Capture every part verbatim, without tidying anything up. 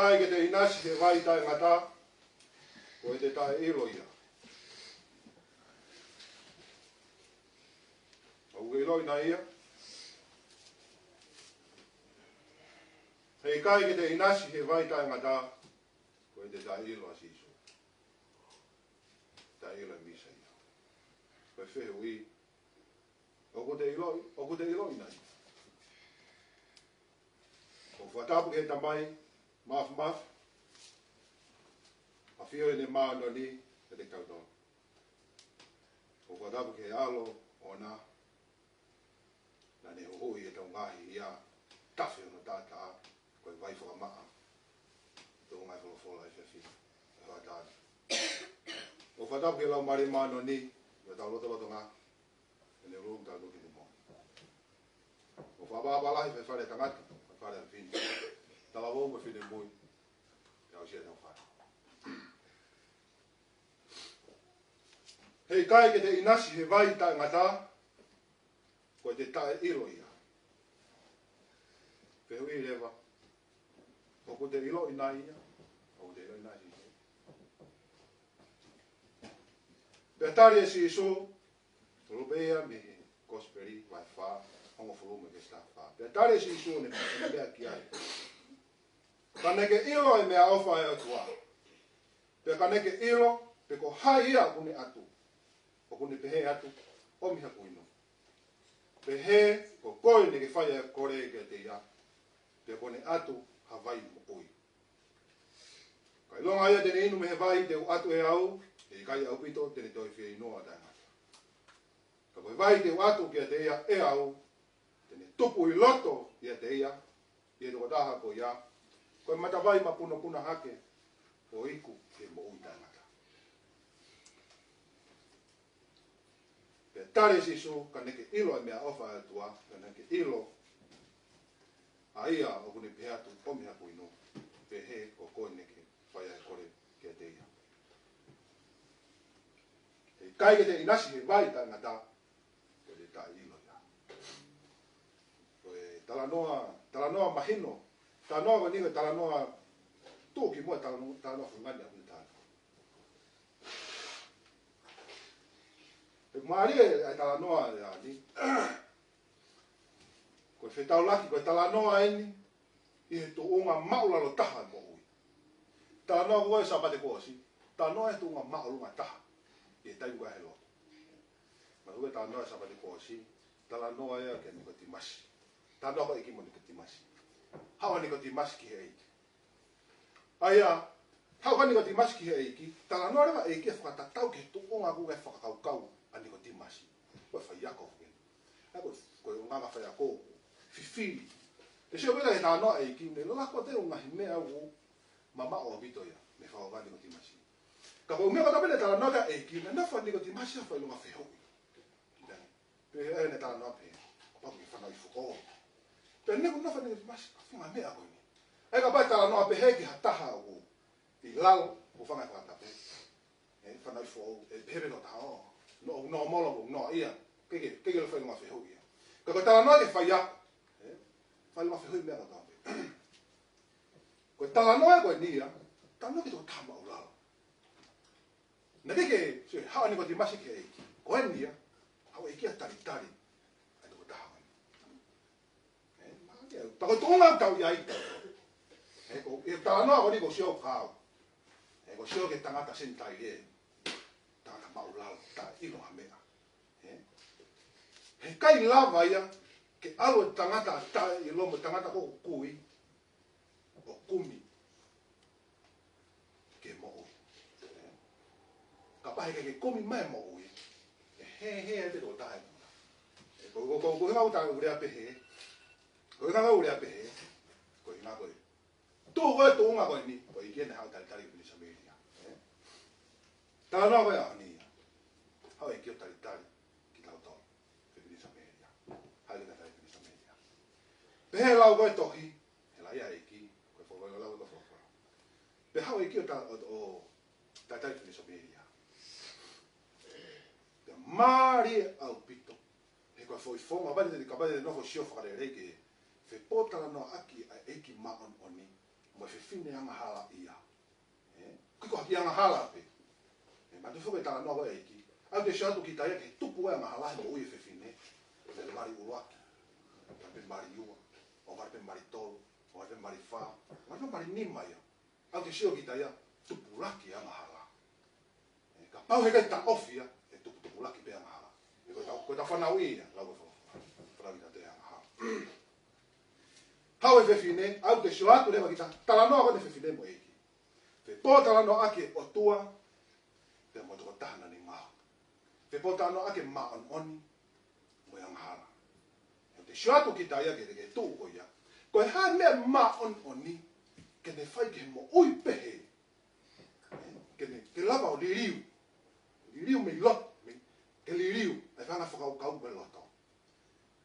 ʻIkai ke te ʻinasi he vai taʻengata, ko ʻete taʻeʻilo ia. ʻOku ke ʻiloʻi nai ia? He ʻikai ke te ʻinasi he vai taʻengata, ko ʻete taʻeʻilo ʻa Sīsū. Taʻeʻilo ʻa e Mīsaia. Ko e fehuʻi, ʻoku te ʻiloʻi, ʻoku te ʻiloʻi nai? ʻOku fakatapu ki he Tamai Māfimafi, ʻafio ʻi heʻene māʻoniʻoni ʻiate kitautolu. ʻOku fakatapu ki he ʻAlo ʻoʻona, naʻa ne huhuʻi ʻetau ngaahi hia, tafe hono taʻataʻa, ko e vai fakamaʻa, ʻo e ngaahi folofola efiafi, ʻo e hoʻatā ni. ʻOku fakatapu ki he Laumālie Māʻoniʻoni, ʻi hotau lotolotonga, ʻene ʻuluaki tau toki te moa. ʻOku fakaʻapaʻapa lahi, fai fale tangata, fai fale fefine. Talavou mo e finemui, te au sia tau fale. He ʻikai ke te ʻinasi he vai taʻengata, ko ʻete taʻeʻilo ia. Fehuʻi leva, ʻoku te ʻiloʻi nai ia? ʻOku te ʻiloʻi nai Sīsū? Pea tali ʻe Sīsū, tolu pē ia mei he Kosipeli vahe fā, hongofulu mei he veesi taha fā. Pea tali ʻe Sīsū ʻo ne, ʻo ne lea ki ai. Ka ne ke ʻilo ʻa e meʻaʻofa ʻa e ʻOtua. Pea ka ne ke ʻilo, pe ko hai ia ʻoku ne ʻatu. ʻOku ne pehē atu, ʻomi haku inu. Pehē, ko koe ne ke fai ʻa e kole kiate ia. Pea kuo ne ʻatu ha vai moʻui. Ka ʻilonga ia te ne inu mei he vai te u ʻatu ʻe au, ʻe ʻikai ʻaupito te ne toe fieinua ʻo taʻengata. Ka ko e vai te u ʻatu kiate ia ʻe au, te ne tupu ʻi loto ʻiate ia, ʻi he tokotaha ko ia, ko e matavai mapunopuna hake, ʻo iku ki he moʻui taʻengata. Pea tali ʻe Sīsū, ka ne ke ʻilo ʻa e meʻaʻofa ʻa e ʻOtua, ka ne ke ʻilo ʻa ia ʻoku ne pehē atu, ʻomi haku inu, pehē ko koe ne ke fai ʻa e kole kiate ia. He ʻikai ke te ʻinasi he vai taʻengata, ko ʻete taʻeʻilo ia. Ko e talanoa, talanoa mahino, talanoa ko eni ko e talanoa tuʻu ki muʻa, talanoa, talanoa fungani ʻa e talanoa. He mālie ʻa e talanoa ʻa eni. Ko e fetaulaki, ko e talanoa eni ʻi he tuʻunga māʻulalo taha ʻo e moʻui. Talanoa ko ē Sāpate kuo ʻosi, talanoa he tuʻunga māʻolunga taha ʻi he taimi ko ē he lotu. Mahalo ko e talanoa Sāpate kuo ʻosi, talanoa ia kia Nikotīmasi. Talanoa ko e ʻEiki mo Nikotīmasi. Haʻu ʻa Nikotīmasi ki he ʻEiki. ʻA ia, haʻu ʻa Nikotīmasi ki he ʻEiki, talanoa leva ʻEiki ʻo fakatatau ki he tuʻunga ko ē fakakaukau ʻa Nikotīmasi. Ko e faiako ko ē. ʻA ia ko e, ko e ʻulungaanga faiako, fifili. Te sio pē ki he talanoa ʻEiki, ne lava ko ē ʻo ngaahi meʻa ʻoku mamaʻo ʻaupito ia, mei he fakakaukau ʻa Nikotīmasi. Ka ko e meʻa ko ē naʻe talanoa ki ai e ʻEiki, naʻe nofo ʻa Nikotīmasi ʻo fai ʻolunga fehuʻi. Pea ʻi heʻene talanoa pē, kapau ko e fanauʻi foʻou. Pea ne ko e nofo ʻa Nikotīmasi, ko e fanga meʻa ko eni. ʻA ia kapau talanoa pē he ki ha taha ʻoku ʻi lalo, ʻoku fanga fakatapu. ʻE, fanauʻi foʻou, ʻe pehē pē ʻe he tokotaha, no, no molo, no ia. Ke ke, ke ke fai ʻolunga fehuʻi ia. Ka ko e talanoa ki he faiako. ʻE, fai ʻolunga fehuʻi meʻa kotoa pē. Ko e talanoa ko eni ia, talanoa ki he tokotaha māʻulalo. Naʻe ʻikai ke, sio, haʻu ʻa Nikotīmasi ki he ʻEiki. Ko eni ia, haʻu e ʻEiki ʻo talitali ʻa e tokotaha ko eni. ʻE, mālie, pea ko e tuʻunga ʻoku tau ʻi ai. ʻE, ko e talanoa ko eni ko e sio kau. ʻE, ko e sio ki he tangata Senitaile. Tangata māʻulalo, taʻeʻilo ha meʻa. ʻE, he ʻikai lava ia, ke ʻalu e tangata taʻeʻilo mo e tangata ko ē ʻoku kui, ʻo kumi ki he moʻui. Kapau he ʻikai ke kumi mai e moʻui, ʻe hē, hē ai pē tokotaha ia. ʻE, ko, ko, ko, ko e ʻuhinga ʻoku tau lea pehē. Ko e ʻuhinga ʻoku lea pehē. Ko e ʻuhinga ko ē. Tuʻu ko ē tuʻunga ko eni, ko e ʻEiki ʻene haʻu ʻo talitali e fefine Samēlia. ʻE? Talanoa ko ē ʻa eni ia. Haʻu e ʻEiki ʻo talitali kitautolu. Fefine Samēlia. Haʻu e ʻEiki ʻo talitali e fefine Samēlia. Pehē lau ko ē tohi, he lau ia ʻEiki, ko e folofola lau ko e folofola. Pea haʻu e ʻEiki ʻo ta-, ʻo, ʻo talitali e fefine Samēlia. Pea mālie ʻaupito. He ko e foʻi founga, kapau te, kapau te nofo sio fakalelei ki he fepōtalanoaʻaki ʻa e ʻEiki māʻoniʻoni mo e fefine angahalaʻia. Ē? ʻOku ʻikai ko ha kiʻi angahala pē. Ē, manatuʻi foki e talanoa ko e ʻEiki. ʻOku te sio atu kita ia ke tupu e angahala he moʻui e fefine. Mali ʻuluaki. Mali pē mali ua. ʻO mali pē mali tolu. ʻO mali pē mali fā. ʻO mali pē mali nima ia. ʻOku te sio kita ia, tupulaki e angahala. Ē, kapau heʻikai taʻofi ia, ʻe tupu, tupulaki pē angahala. Ē, ko e tau, ko e tau fanauʻi ia, lau e fa-, fanauʻi na te angahala. Haʻu e fefine, ʻoku te sio atu leva kita, talanoa ko eni e fefine mo e ʻEiki. Fepōtalanoaʻaki e ʻOtua, pea mo e tokotaha naʻa ne ngaohi. Fepōtalanoaʻaki e māʻoniʻoni, mo e angahala. ʻOku te sio atu kita ia ke, ke tuʻu ko ia. Ko e hā e meʻa māʻoniʻoni, ke ne fai ki he moʻui pehē. Ke ne, ke lava ʻo liliu. Liliu mei loto, mei, ke liliu, ʻa e fanga fakakaukau mei loto.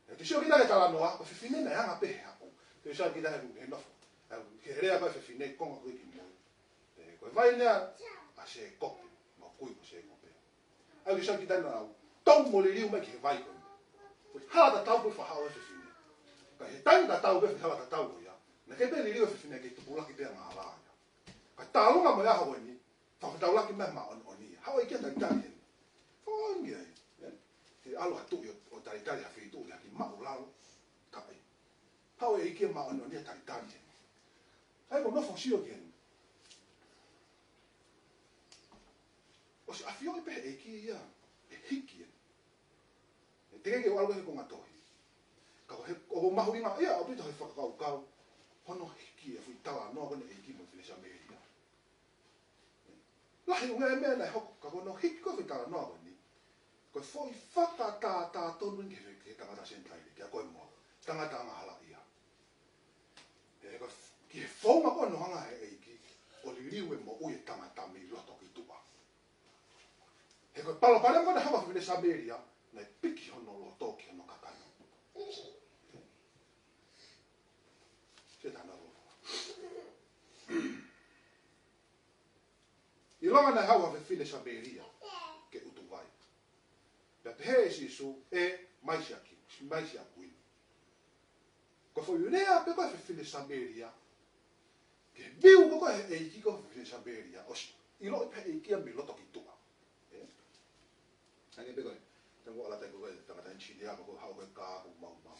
ʻOku te sio kita ki he talanoa, ko e fefine naʻe anga pē he haʻu. Te sio kita he, he nofo. Ē, ki he lea ko e fefine, konga ko ē ki mui. Ē, ko e vai ni ʻa, ʻa Sēkope, mo e kui ko Sēkope. ʻOku te sio kita naʻa nau tau mo liliu mai ki he vai ko ē. Ko e hala tatau ko e fakahaʻu e fefine. Ka ʻi he taimi tatau pē e hala tatau ko ia. Naʻe ʻikai pē liliu e fefine ke tupulaki pē angahala ia. Ka tālunga mo e ʻaho ko eni, fakataulaki mai e māʻoniʻoni ia. Haʻu e ʻEiki ia ʻo talitali heni. Fakaongi ai, ē? He ʻalu ha tuʻi ʻo, ʻo talitali ha feituʻu ia ki maʻulalo. Kae. Haʻu e ʻEiki ia māʻoniʻoni ia ʻo talitali heni. ʻAi mo nofo ʻo sio ki heni. ʻOsi ʻafioʻi pē he ʻEiki ia, ʻe hiki eni. ʻE teʻeki ke u ʻalu ki he konga tohi. Ka ko e, ʻoku mahuʻinga ia ʻaupito he fakakaukau. Hono hiki e foʻi talanoa ko eni e ʻEiki mo e fefine Samēlia. Lahi ʻuhinga e meʻa naʻe hoko, ka ko hono hiki ko ē e foʻi talanoa ko eni. Ko e foʻi fakatātā tonu eni ki he, ki he tangata Senitaile, kia koe mo au. Tangata angahalaʻia. He ko e, ki he founga ko ē hono hanga he ʻEiki ʻo liliu e moʻui e tangata mei loto ki tuʻa. He ko e palopalema ko ē naʻe hoko he fefine Samēlia, naʻe piki hono loto ki hono kakano. Sētane ʻoku ʻiloa naʻe haʻu ha fefine Samēlia ke ʻutu vai. Pea pehē ʻe Sīsū, ē, mai siʻa kiʻi, mai siʻa kuini. Ko e foʻi lea pē ko ē e fefine Samēlia, ki he viu ko ē ʻa e ʻEiki ko ē he fefine Samēlia, ʻosi ʻiloʻi pē ʻe he ʻEiki ia mei loto ki tuʻa. Ē? Hangē pē ko e, te mo ala tai ko e tangata ʻenisinia, ko e haʻu ko e kā, ko e maumau.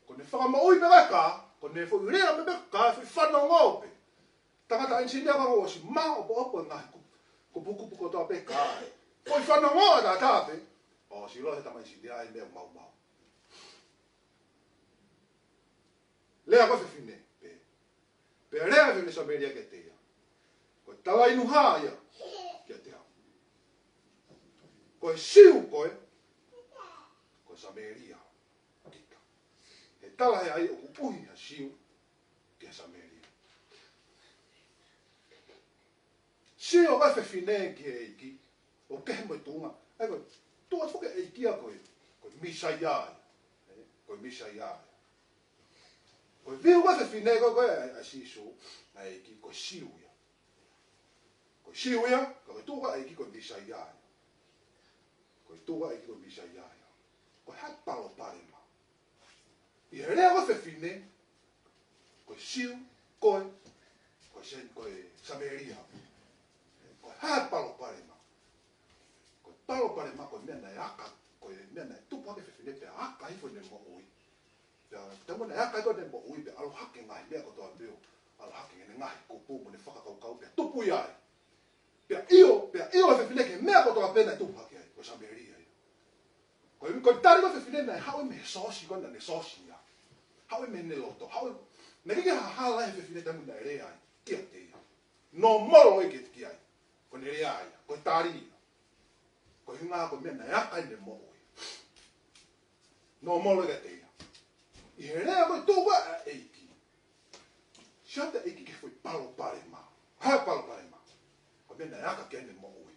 Ko ʻene fakamoʻui pē ko ē e kā, ko ʻene foʻi lea pē ko ē e kā, foʻi fanongo pē. Tangata ʻenisinia ko ē ʻosi maʻopoʻopo e ngaahi kupu, kupukupu kotoa pē e kā. Foʻi fanongo ʻataʻatā pē. ʻOsi ʻiloʻi he tama ʻenisinia e meʻa maumau. Lea ko ē e fefine, pē. Pea lea e fefine Samēlia kiate ia. Ko e talainuhā ia kiate au. Ko e Siu koe, ko e Samēlia kita. He tala ʻe ia ʻoku ʻuhi ha Siu ki ha Samēlia. Sio ko ē e fefine ki he ʻEiki, ʻoku kehe mo e tuʻunga. ʻAi ko e, tuʻu atu foki e ʻEiki ia ko e, ko e Mīsaia ia. Ē, ko e Mīsaia ia. Ko e viu ko ē e fefine ko ē, ko ē ʻa, ʻa Sīsū, ʻa e ʻEiki ko e Siu ia. Ko e Siu ia, ka ko e tuʻu ko ē e ʻEiki ko e Mīsaia ia. Ko e tuʻu ko ē e ʻEiki ko e Mīsaia ia. Ko e hā e palopalema? ʻI he lea ko ē e fefine, ko e Siu, ko e, ko e Sen-, ko e Samēlia. Ko e hā e palopalema? Ko e palopalema ko e meʻa naʻe aka, ko e meʻa naʻe tupu hake e fefine pea aka hifo ʻene moʻui. Pea, taimi naʻe aka hifo ʻene moʻui, pea ʻalu hake e ngaahi meʻa kotoa pē ʻo, ʻalu hake ʻene ngaahi kupu mo ʻene fakakaukau, pea tupu ia ai. Pea ʻio, pea ʻio e fefine ki he meʻa kotoa pē naʻe tupu hake ai, ko e Samēlia ia. Ko e, ko e tali ko ē e fefine naʻe haʻu ia mei he sōsi ko ē naʻa ne sōsi ai. Haʻu ia mei heʻene loto, haʻu ia, naʻe ʻikai ke hala e fefine taimi naʻe lea ai kiate ia. Nōmolo ia ki ai. Ko ʻene lea ia, ko e tali ia. Ko e ʻuhinga ko e meʻa naʻe aka ʻene moʻui. Nōmolo ia kiate ia. ʻI he lea ko ē e tuʻu ko ē ʻa e ʻEiki. Sio atu e ʻEiki ki he foʻi palopalema. Hā e palopalema? Ko e meʻa naʻe aka ki ai ʻene moʻui.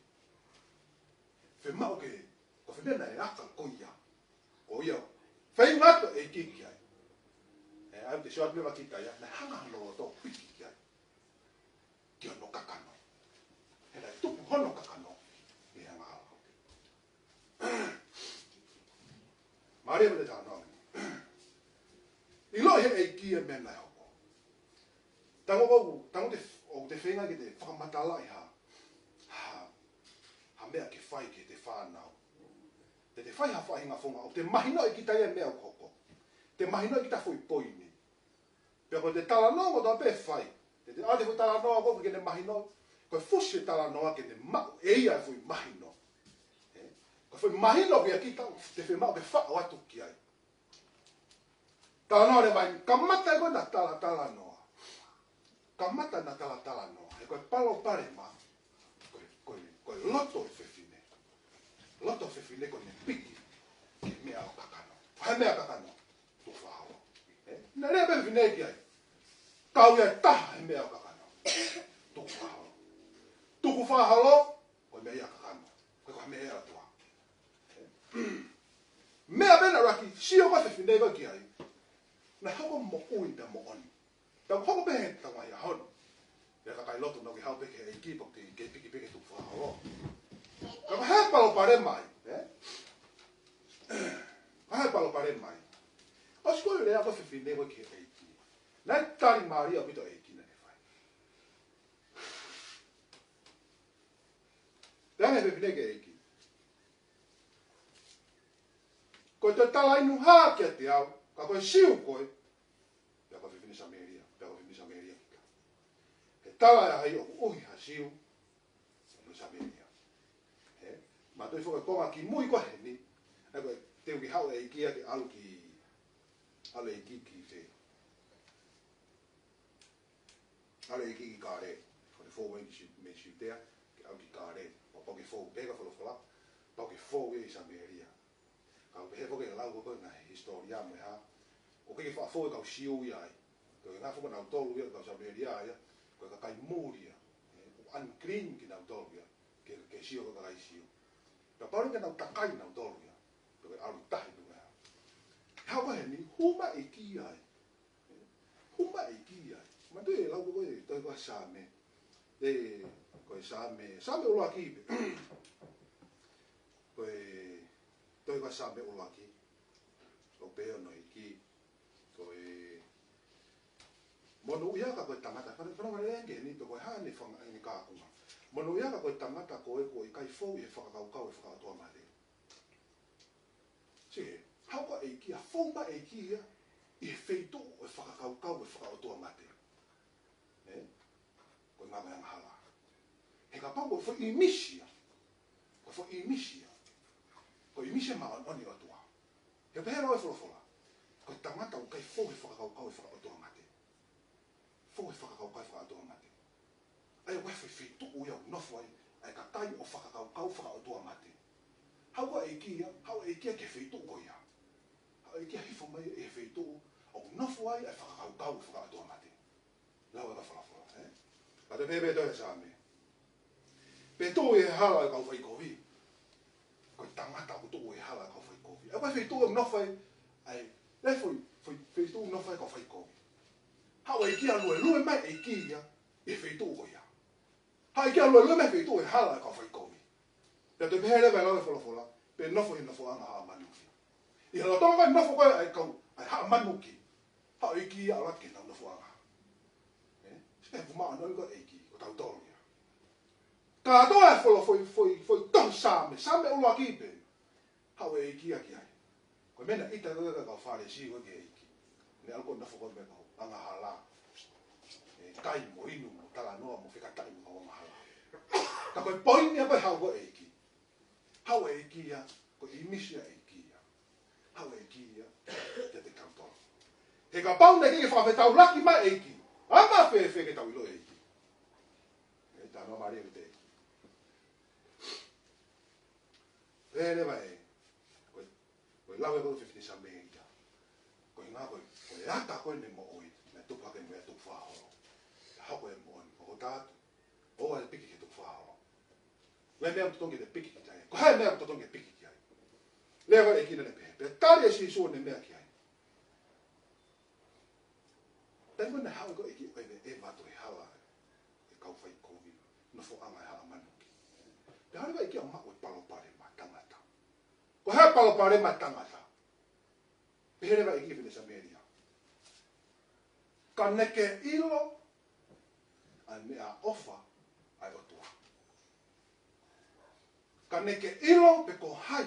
Fiemaʻu ke, ko e foʻi meʻa naʻe aka ko ia. Ko ia. Feinga atu e ʻEiki ki ai. Ē, ʻoku te sio atu leva kita ia, naʻe hanga hono loto ʻo piki ki ai. Ki hono kakano. He naʻe tupu hono kakano mei he angahala. Mālie mo e talanoa. ʻIloʻi he ʻEiki e meʻa naʻe hoko. Tango ʻoku, tango te, ʻoku te feinga ke te fakamatalaʻi ha, ha, ha meʻa ke fai ki heʻete fānau. Te te fai ha faʻahinga founga, ʻoku te mahinoʻi kita ia e meʻa ʻoku hoko. Te mahinoʻi kita foʻi poini. Pea ko ʻete talanoa kotoa pē ʻe fai. Te te ʻoatu e foʻi talanoa ko ē ke ne mahino. Ko e fusi e talanoa ke ne maʻu ʻe ia e foʻi mahino. Ē? Ko e foʻi mahino ʻoku ʻiate kita, te fiemaʻu ke faʻo atu ki ai. Talanoa leva eni, kamata ʻe koe ʻa e tala, talanoa. Kamata ʻa e tala, talanoa. He ko e palopalema, ko e, ko e, ko e loto e fefine. Loto e fefine ko ʻene piki ki he meʻa ʻo kakano. Ko e hā e meʻa ʻo kakano? Tukufakaholo. Ē? Naʻe lea pē e fefine ki ai. Kau ia ʻe taha he meʻa ʻo kakano. Tukufakaholo. Tukufakaholo, ko e meʻa ia ʻo kakano. Ko e, ko e meʻa ia ʻa e ʻOtua. Meʻa pē naʻe ʻuluaki sio ko ē e fefine ko ē ki ai. Naʻe hoko e moʻui pea moʻoni. Tau hoko pē he tau mai a hon. Pea kakai lotu nau ke haʻu pē ki he ʻEiki pea ke, ke piki pē ki he tukufakaholo. Ka ko e hā e palopalema ai, ē? Ko e hā e palopalema ai? ʻOsi ko ē e lea ko ē e fefine ko ē ki he ʻEiki. Naʻe tali mālie ʻaupito e ʻEiki naʻa ne fai. Pea ne fefine ki he ʻEiki. Ko e toe talainu hā kiate au, ka ko e Siu koe, pea ko e fefine Samēlia, pea ko e fefine Samēlia kita. He tala ʻe hai ʻoku ʻuhi ha Siu, mo e Samēlia. Ē? Mātuʻaki foki e konga kimui ko eni, ʻa ia ko e teu ki haʻu e ʻEiki ke ʻalu ki, ʻalu e ʻEiki ki fē? ʻAlu e ʻEiki ki Kāleli. Ko ʻene fou mai ki Siu-, mei Siutea, ke ʻalu ki Kāleli. Pea pau ke fou, pehē ʻe he folofola, pau ke fou ia ʻi Samēlia. Ka ʻoku pehē foki e lau ko ē ʻa e hisitōlia mo e hā. ʻOku ʻikai ke faʻa fou e kau Siu ia ai. Ko e ngaahi foki nautolu ia kau Samēlia ia. Ko e kakai muli ia. Ē, ʻoku unclean kinautolu ia. Ke, ke sio ko e kakai Siu. Pea pau ke nau takai nautolu ia. Pea ko e ʻalu tahi pē ia. Hā ko eni, hū mai e ʻEiki ai. Hū mai e ʻEiki ai. Mātuʻaki e lau ko ē, tohi ko ē Saame. Ē, ko e Saame, Saame ʻuluaki pē. Ko e, tohi ko ē Saame ʻuluaki. ʻOku pehē hono hiki. Ko e, monūʻia ka ko e tangata. Fana, fana, fana, ʻeni, ko e hā ʻene fanga, ʻene kakunga. Monūʻia ka ko e tangata ko ē kuo ʻikai fou ʻi he fakakaukau ʻo e fakaʻotuamate. Sio, haʻu ko ē e ʻEiki ia, fou mai e ʻEiki ia ʻi he feituʻu ʻo e fakakaukau ʻo e fakaʻotuamate. Ē? Ko e ngāue angahala. He kapau ko e foʻi ʻīmisi ia. Ko e foʻi ʻīmisi ia. Ko e ʻīmisi ia māʻoniʻoni ʻo e ʻOtua. He pehē ʻe he folofola. Ko e tangata ʻoku ʻikai fou he fakakaukau ʻo e fakaʻotuamate. Fou he fakakaukau ʻo e fakaʻotuamate. ʻA ia ko e foʻi feituʻu ia ʻoku nofo ai ʻa e kakai ʻoku fakakaukau fakaʻotuamate. Haʻu ko ē e ʻEiki ia, haʻu e ʻEiki ia ki he feituʻu ko ia. Haʻu e ʻEiki ia hifo mai ʻi he feituʻu ʻoku nofo ai ʻa e fakakaukau fakaʻotuamate. Lau e folofola, ē? Pea toe pehē pē tohi Saame. Pe tuʻu ʻi he hala ʻo e kau faikovi. Ko e tangata ʻoku tuʻu ʻi he hala ʻo e kau faikovi. ʻA ia ko e feituʻu ʻoku nofo ai, ʻa e, ʻa e foʻi, foʻi, feituʻu ʻoku nofo ai e kau faikovi. Haʻu e ʻEiki ia, luelue mai e ʻEiki ia ʻi he feituʻu ko ia. Haʻu e ʻEiki ia, luelue mai e feituʻu ʻi he hala ʻo e kau faikovi. Pea toe pehē leva e lau e folofola, pe nofo ʻi he nofoʻanga ʻo haʻa manuki. ʻI he lotolotonga ko ē e nofo ko ē ʻa e kau, ʻa e haʻa manuki. Haʻu e ʻEiki ia ʻo ʻalu ki heʻenau nofoʻanga. Ē? Sio ki he māʻoniʻoni ko ē e ʻEiki, ko tautolu ia. Kātoa e folo-, foʻi, foʻi, foʻi tohi Saame, Saame ʻuluaki pē. Haʻu e ʻEiki ia ki ai. Ko e meʻa naʻe ʻita ko ē ʻa e kau Fālesi ko ē ki he ʻEiki. Ne ʻalu ko ē ʻo nofo ko ē mo e kau angahala. Ē, kai mo inu mo talanoa mo fekataʻi mo e kau angahala. Ka ko e poini ia ko ē haʻu ko ē e ʻEiki. Haʻu e ʻEiki ia, ko e ʻīmisi ia e ʻEiki ia. Haʻu e ʻEiki ia, kiate kitautolu. He kapau naʻe ʻikai ke fakafetaulaki mai e ʻEiki. ʻAma fēfē ke tau ʻilo e ʻEiki. Ē, talanoa mālie ʻa e ʻEiki. Pehē leva ē, ko e, ko e lau ē ko ē e fefine Samēlia. Ko e ʻuhinga ko ē, ko e ata ko ē ʻene moʻui, naʻe tupu hake mo ia e tukufakaholo. Hoko e moʻoni, ʻo ʻoatu. ʻOua ʻe piki ki he tukufakaholo. Ko e meʻa ʻoku totonu ke te piki ki ai. Ko e hā e meʻa ʻoku totonu ke piki ki ai? Lea ko ē e ʻEiki naʻa ne pehē. Pea tali ʻe Sīsū ʻo ne meʻa ki ai. Taimi ko ē naʻe haʻu ko ē e ʻEiki ʻo ʻeveʻeva atu e hala ʻo e kau faikovi. Nofoʻanga ʻo e haʻa manuki. Pea haʻu leva e ʻEiki ʻo maʻu e palopalema ʻa e tangata. Ko e hā e palopalema ʻa e tangata? Pehē leva e ʻEiki ki he fefine Samēlia. Ka ne ke ʻilo ʻa e meʻaʻofa ʻa e ʻOtua. Ka ne ke ʻilo pe ko hai,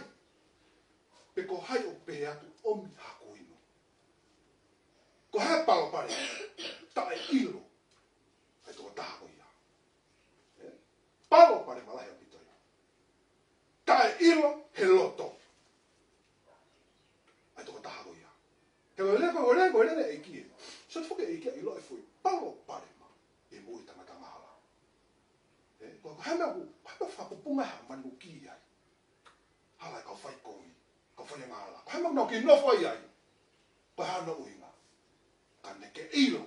pe ko hai ʻoku pehē atu ʻomi haku inu. Ko e hā e palopalema? Taʻeʻilo ʻa e tokotaha ko ia. Ē? Palopalema lahi ʻaupito ia. Taʻeʻilo he loto ʻa e tokotaha ko ia. He ko e lea, ko e lea, ko e lea ʻa e ʻEiki ē. Sio atu foki ʻEiki ʻa e ʻilo e foʻi palopalema ʻi he moʻui ʻa e tangata angahala. Ē, ko, ko e hā e meʻa ʻoku, ko e hā e meʻa ʻoku fakapupunga ha manuki ai. Hala e kau faikovi, kau faiangahala. Ko e hā e meʻa ʻoku nau kei nofo ai ai. Ko e hā hono ʻuhinga? Ka ne ke ʻilo.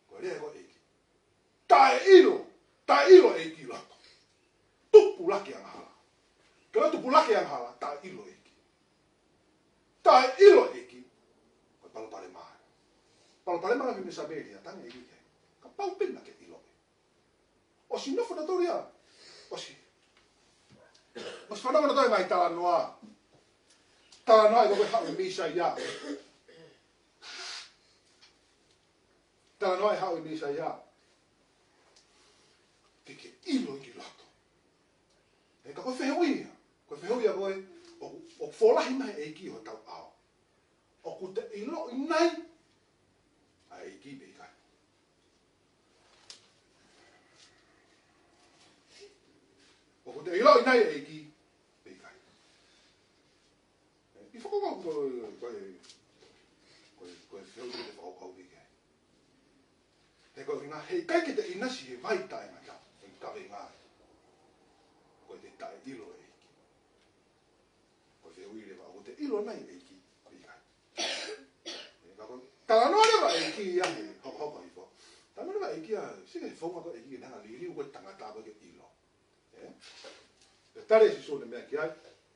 Ko e lea ko e ʻEiki. Taʻeʻilo, taʻeʻilo ʻEiki loto. Tupulaki angahala. Ka ʻoku tupulaki angahala, taʻeʻilo ʻEiki. Taʻeʻilo ʻEiki. Ko e palopalema ia. Palopalema ʻa e fefine Samēlia, talaange ʻEiki ki ai. Kapau pē naʻa ke ʻilo ē. ʻOsi nofo nautolu ia. ʻOsi. ʻOsi fanongo nautolu he ngaahi talanoa. Talanoa ʻi he ko e haʻu ʻa e Mīsaia. Talanoa ʻi he haʻu ʻa e Mīsaia. Ke ke ʻilo ʻEiki loto. Ē, ka ko e fehuʻi ia. Ko e fehuʻi ia ko ē, ʻoku, ʻoku folahi mai ʻEiki ʻi hotau ʻao. ʻOku te ʻiloʻi nai ʻa e ʻEiki pe ʻikai? ʻOku te ʻiloʻi nai ʻa e ʻEiki pe ʻikai? ʻI he fakakaukau ko e, ko e, ko e, ko e fehuʻi te fakakaukau ki ai. He ko e ʻuhinga, heʻikai ke te ʻinasi he vai taʻengata, he kaveinga. Ko e te taʻeʻilo e ʻEiki. Ko e fehuʻi leva, ʻoku te ʻilo nai e ʻEiki pe ʻikai? Ē, ka ko e talanoa leva e ʻEiki ia he hokohoko hifo. Talanoa leva e ʻEiki ia, sio ki he founga ko e ʻEiki ke ne hanga liliu ko e tangata ko ē ke ʻilo. Ē? Pea tali ʻe Sīsū ʻene meʻa ki ai,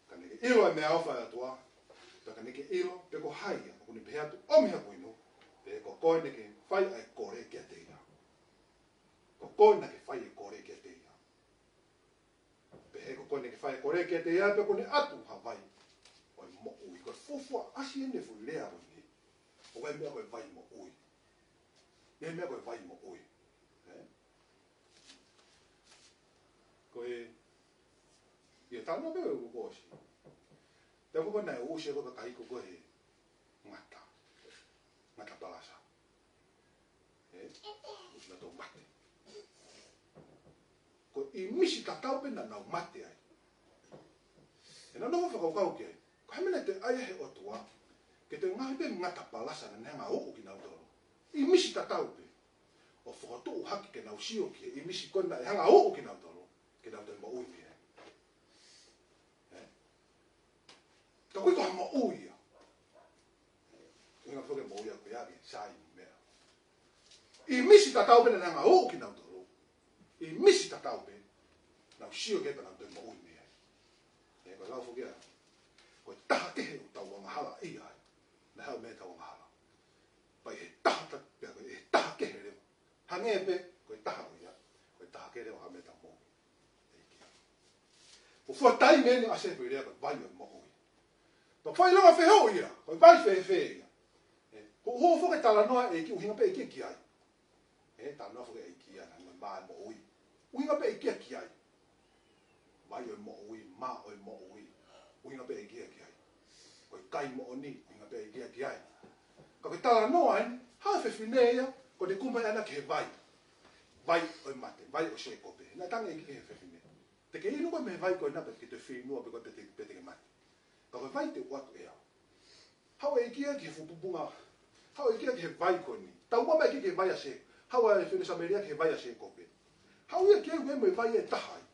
ka ne ke ʻilo e meʻaʻofa ʻa e ʻOtua, pea ka ne ke ʻilo, pe ko hai ia, ʻoku ne pehē atu ʻomi haku inu, pehē ko koe naʻa ke fai ʻa e kole kiate ia. Ko koe naʻa ke fai e kole kiate ia. Pehē ko koe naʻa ke fai e kole kiate ia, pea ko ʻene ʻatu ha vai ʻo e moʻui. Ko e fuofua ʻasi ʻene fuʻu lea ko eni. ʻOku ʻi ai e meʻa ko e vai moʻui. ʻI ai e meʻa ko e vai moʻui. Ē? Ko e, ia tano pe ko ʻosi. Te ko ko naʻe ʻusi ko e kakai ko ko e ngata. Ngata palasa. Ē? Naʻa nau mate. Ko e ʻimisi tatau pē naʻa nau mate ai. Ē, naʻa nau fakakaukau ki ai. Ko e hā e meʻa naʻe ʻai ʻe he ʻOtua ke toe ngaohi pē ngata palasa naʻa ne hanga ʻo uʻu kinautolu. ʻImisi tatau pē. ʻO fokotuʻu hake ke nau sio ki he ʻimisi ko ē naʻe hanga ʻo uʻu kinautolu. Ke nau toe moʻui mei ai. Ē? Ka ʻoku ʻikai ko ha moʻui ia. ʻUhinga foki e moʻui ia ko ia ke sai meʻa. ʻImisi tatau pē naʻa ne hanga ʻo uʻu kinautolu. ʻImisi tatau pē. Nau sio ki ai pea nau toe moʻui mei ai. Ē, ko e lau foki ia. Ko e taha kehe ʻoku tau angahala ʻi ai. Naʻe haʻu mei ai ʻetau angahala. Pea ʻi he taha ta-, pea ko e taha kehe leva. Hangē pē, ko e taha ko ia. Ko e taha kehe leva hangē ʻetau moʻui. ʻEiki. Ko e fuʻu taimi eni ʻa e foʻi lea ko e vai ʻo e moʻui. Ko e foʻi lea fehuʻi ia, ko e vai fēfē ia. Ē, ko e hū foki e talanoa e ʻEiki, ʻuhinga pē ʻEiki ki ai. Ē, talanoa foki e ʻEiki ia, naʻa ne mā e moʻui. ʻUhinga pē ʻEiki ki ai. Vai ʻo e moʻui, mā ʻo e moʻui. ʻUhinga pē ʻEiki ki ai. Ko e kai moʻoni, ʻuhinga pē ʻEiki ki ai. Ka ko e talanoa eni, haʻu e fefine ia, ko ʻene kumi ʻana ki he vai. Vai ʻo e mate, vai ʻo Sēkope. Naʻe talaange ʻe he ʻEiki ki he fefine. Te ke inu koe mei he vai ko ena pea te ke toe fieinua pē koe pea te, pea te ke mate. Ka ko e vai te u ʻoatu ʻe au. Haʻu e ʻEiki ia ki he fuʻu pupunga. Haʻu e ʻEiki ia ki he vai ko eni. Taumuʻa mai e ʻEiki ki he vai ʻa Sē-, haʻu e fefine Samēlia ki he vai ʻa Sēkope. Haʻu ia ki ai mo e vai ʻe taha ai.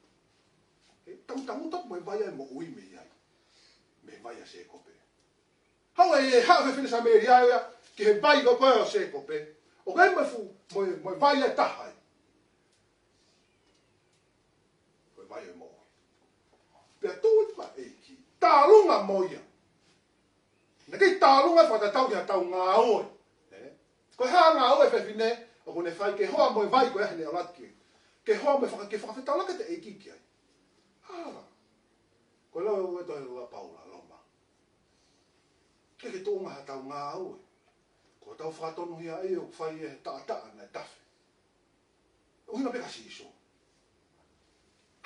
Ē, tangutangutu mo e vai ʻa e moʻui mei ai. Mei he vai ʻa Sēkope. Haʻu e, haʻu e fefine Samēlia ia ki he vai ko ē ʻo Sēkope. ʻOku ʻi ai mo e fuʻu, mo e, mo e vai ʻe taha ai. Ko e vai ʻo e moʻui. Pea tuʻu mai e ʻEiki. Tālunga mo ia. Naʻe kei tālunga fakatatau ki haʻatau ngāue. Ē? Ko e hā e ngāue ʻa e fefine, ʻoku ne fai ke hoa mo e vai ko ē naʻe ʻalu atu ki ai. Ke hoa mo e faka-, ke fakafetaulaki atu e ʻEiki ki ai. Hala. Ko e lau ʻa e tohi ʻa Paula, Loma. Ke ke tuʻunga haʻatau ngāue. Ko hotau fakatonuhiaʻi ʻoku fai ʻe he taʻataʻa naʻe tafe. ʻUhinga pē kia Sīsū.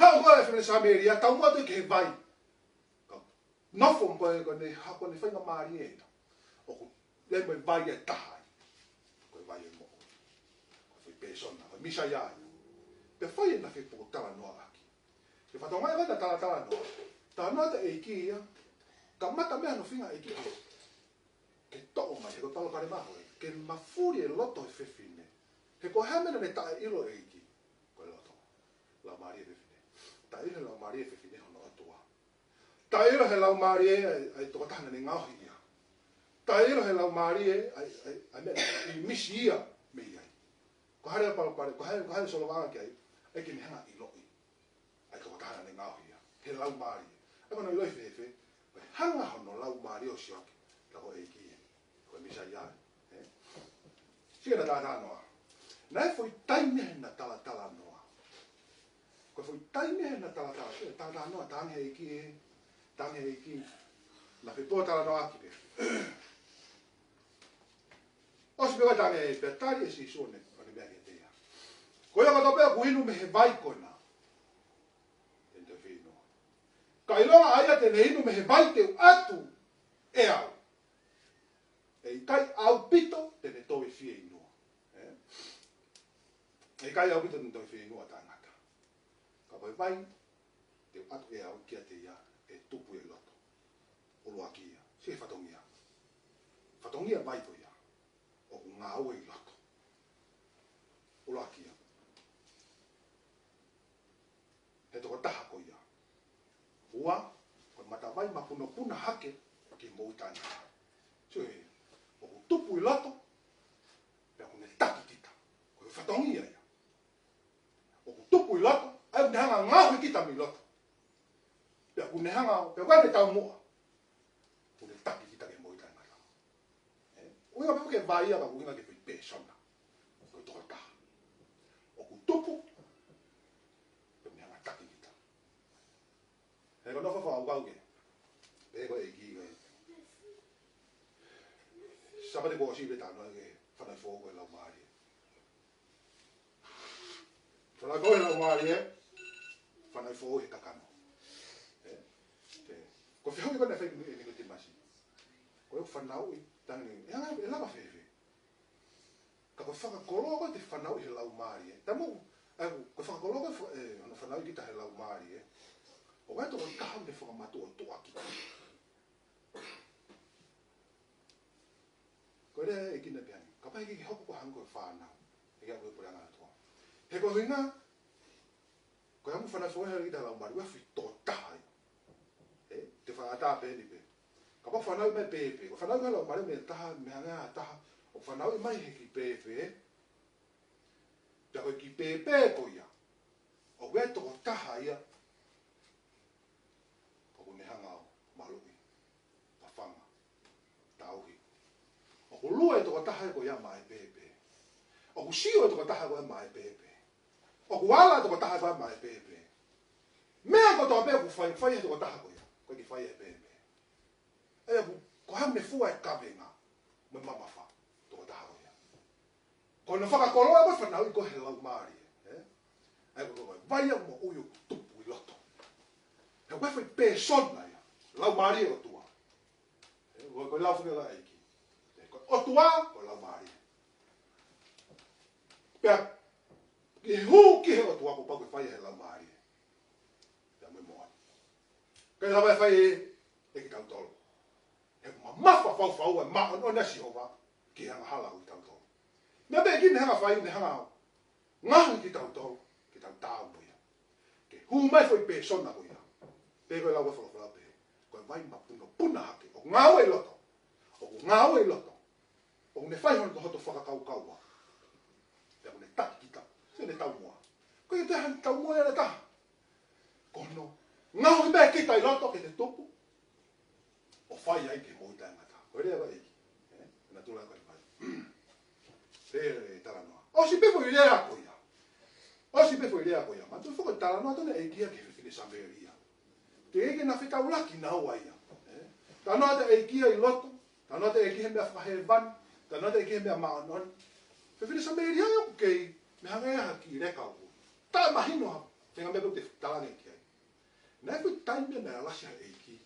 Haʻu ko ē e fefine Samēlia, taumuʻa atu ki he vai. Ka nofo mo e, ko ʻene, ha, ko ʻene faingamālie ia. ʻOku ʻi ai mo e vai ʻe taha ai. Ko e vai ʻo e moʻui. Ko e foʻi pēsona, ko e Mīsaia ia. Pea fai ʻena fepōtalanoaʻaki. Ke fakatokangaʻi ʻa e talatala noa. Talanoa atu e ʻEiki ia. Kamata mei ai hono feinga e ʻEiki ke toʻo mai, he ko e palopalema ko ē, ke mafuli e loto e fefine. He ko e hā e meʻa naʻe taʻeʻilo e ʻEiki? Ko e loto. Laumālie e fefine. Taʻeʻilo he laumālie e fefine hono ʻOtua. Taʻeʻilo he laumālie ʻa e, ʻa e tokotaha naʻa ne ngaohi ia. Taʻeʻilo he laumālie ʻa e, ʻa e, ʻa e meʻa naʻe misi ia mei ai. Ko e hā e palopalema, ko e hā e, ko e hā e solovaʻanga ki ai, ʻai ke ne hanga ʻo ʻiloʻi ʻa e tokotaha naʻa ne ngaohi ia. He laumālie. ʻA ia ko hono ʻiloʻi fēfē? Ko e hanga hono laumālie ʻo sio hake, ka ko e ʻEiki ē. Ko e Mīsaia ē. Sio ki heʻena talatala noa. Naʻe foʻi taimi heʻena talatala noa. Ko e foʻi taimi heʻena talatala, ē, talatala noa, talaange ʻe he ʻEiki ē. Talaange ʻe he ʻEiki. Naʻe fepōtalanoaʻaki pē. ʻOsi pē ko ē talaange, pea tali ʻe Sīsū ʻo ne, ʻo ne meʻa kiate ia. Ko ia kotoa pē ʻoku inu mei he vai ko ena, te ne toe fieinua. Ka ʻilonga ʻa ia te ne inu mei he vai te u ʻatu ʻe au, ʻe ʻikai ʻaupito te ne toe fieinua. Ē? ʻE ʻikai ʻaupito te ne toe fieinua ʻa taʻengata. Ka ko e vai te u ʻatu ʻe au kiate ia ʻe tupu ia ʻi loto. ʻUluaki ia. Sio ki he fatongia. Fatongia vai ko ia. ʻOku ngāue ʻi loto. ʻUluaki ia. He tokotaha ko ia. Ua, ko e matavai mapunopuna hake ki he moʻui taʻengata. Sio ē, ʻoku tupu ʻi loto, pea ʻoku ne taki kita. Ko e fatongia ia. ʻOku tupu ʻi loto, ʻa ia ʻoku ne hanga ʻo ngaohi kita mei loto. Pea ʻoku ne hanga, pea ʻoku ʻi ai ʻene taumuʻa. ʻOku ne taki kita ki he moʻui taʻengata. Ē? ʻUhinga pē ki he vai ia, ka ʻoku ʻuhinga ki he foʻi pēsona. Ko e tokotaha. ʻOku tupu, pea ʻoku ne hanga ʻo taki kita. He ko e nofo fakakaukau ke. Pea ko e ʻEiki ko ē. Sāpate kuo ʻosi pē talanoa ki he fanauʻi foʻou ko e laumālie. Fanauʻi foʻou he laumālie, fanauʻi foʻou he kakano. Ē? Ē. Ko e fehuʻi ko ē naʻe fai ʻe Nikotīmasi. Ko e fanauʻi, talaange, ʻe anga, ʻe lava fēfē? Ka ko e fakakoloa ko ē te fanauʻi he laumālie. Tamu, ē, ko e fakakoloa ko ē fa-, ē, hono fanauʻi kita he laumālie. ʻOku ʻi ai e tokotaha te ne fakamatuʻotuʻa kita. Ko e lea ʻa e ʻEiki naʻe pehē ni, kapau ʻe ʻikai ke hoko ko e hangē ko e fānau, ʻe ʻikai ko e puleʻanga ʻo e ʻOtua. He ko e ʻuhinga, ko e anga e fanauʻi foʻou he laumālie, ʻoku ʻi ai e foʻi tokotaha ia. Ē, te u fakaʻatā pē eni pē. Kapau fanauʻi mai pēpē, ko e fanauʻi mai laumālie mei ha taha, mei ha ngaahi taha, ʻoku fanauʻi mai he kiʻi pēpē, pea ko e kiʻi pēpē ko ia, ʻoku ʻi ai e tokotaha ia, ʻoku ne hanga ʻo maluʻi, fafanga, tauhi. ʻOku lue e tokotaha ko ia maʻa e pēpē. ʻOku sio e tokotaha ko ia maʻa e pēpē. ʻOku ala e tokotaha ko ia maʻa e pēpē. Meʻa kotoa pē ʻoku fai, fai ʻe he tokotaha ko ia, ʻoku ʻikai ke fai ʻe he pēpē. ʻA ia ʻoku, ko e hā e meʻa ʻoku fua e kavenga mo e mamafa e tokotaha ko ia? Ko hono fakakoloa ko ē e fanauʻi ko ē he laumālie, ē? ʻA ia ko e vai ʻo e moʻui ʻoku tupu ʻi loto. He ko e foʻi pēsona ia, laumālie ʻo e ʻOtua. Ē, ko e, ko e lau fakaʻeiki. Ē, ko e ʻOtua, ko e laumālie. Pea ke hū ki he ʻOtua kuo pau ke fai he laumālie. Pea mo e moʻoni. ʻIkai lava ʻe fai ʻe, ʻe kitautolu. He mamafa fau fau e māʻoniʻoni ʻa Sihova ki he angahala ʻo kitautolu. Meʻa pē ʻe ʻikai ke ne hanga fai, ne hanga ʻo ngaohi kitautolu, ke tau taau mo ia. Ke hū mai e foʻi pēsona ko ia. Pea ko e lau ʻa e folofola pē. Ko e vai mapunopuna hake. ʻOku ngāue ʻi loto. ʻOku ngāue ʻi loto. ʻOku ne fai hono, hoto fakakaukau. Pea ʻoku ne taki kita. Sio ki heʻene taumuʻa. Ko e taha taumuʻa ia ʻe taha. Ko hono ngaohi mai kita ʻi loto ke te tupu. ʻO fai ai ki he moʻui taʻengata. Ko e lea ʻa e ʻEiki. Ē? Natula ko e vai. Pea talanoa. ʻOsi pē foʻi lea ko ia. ʻOsi pē foʻi lea ko ia. Manatuʻi foki e talanoa atu ʻa e ʻEiki ia ki he fefine Samēlia. Teʻeki ai ke na fetaulaki naua ia. Ē? Talanoa atu e ʻEiki ia ʻi loto. Talanoa atu e ʻEiki he meʻa fakahēvani. Talanoa atu e ʻEiki he meʻa māʻoniʻoni. Fefine Samēlia ia ʻoku kei Pea hangē ha kiʻi leka ʻoku taʻemahino ha, te ngā meʻa pē te talane ki ai. Naʻe fuʻu taimi naʻe alasi ʻa e ʻEiki.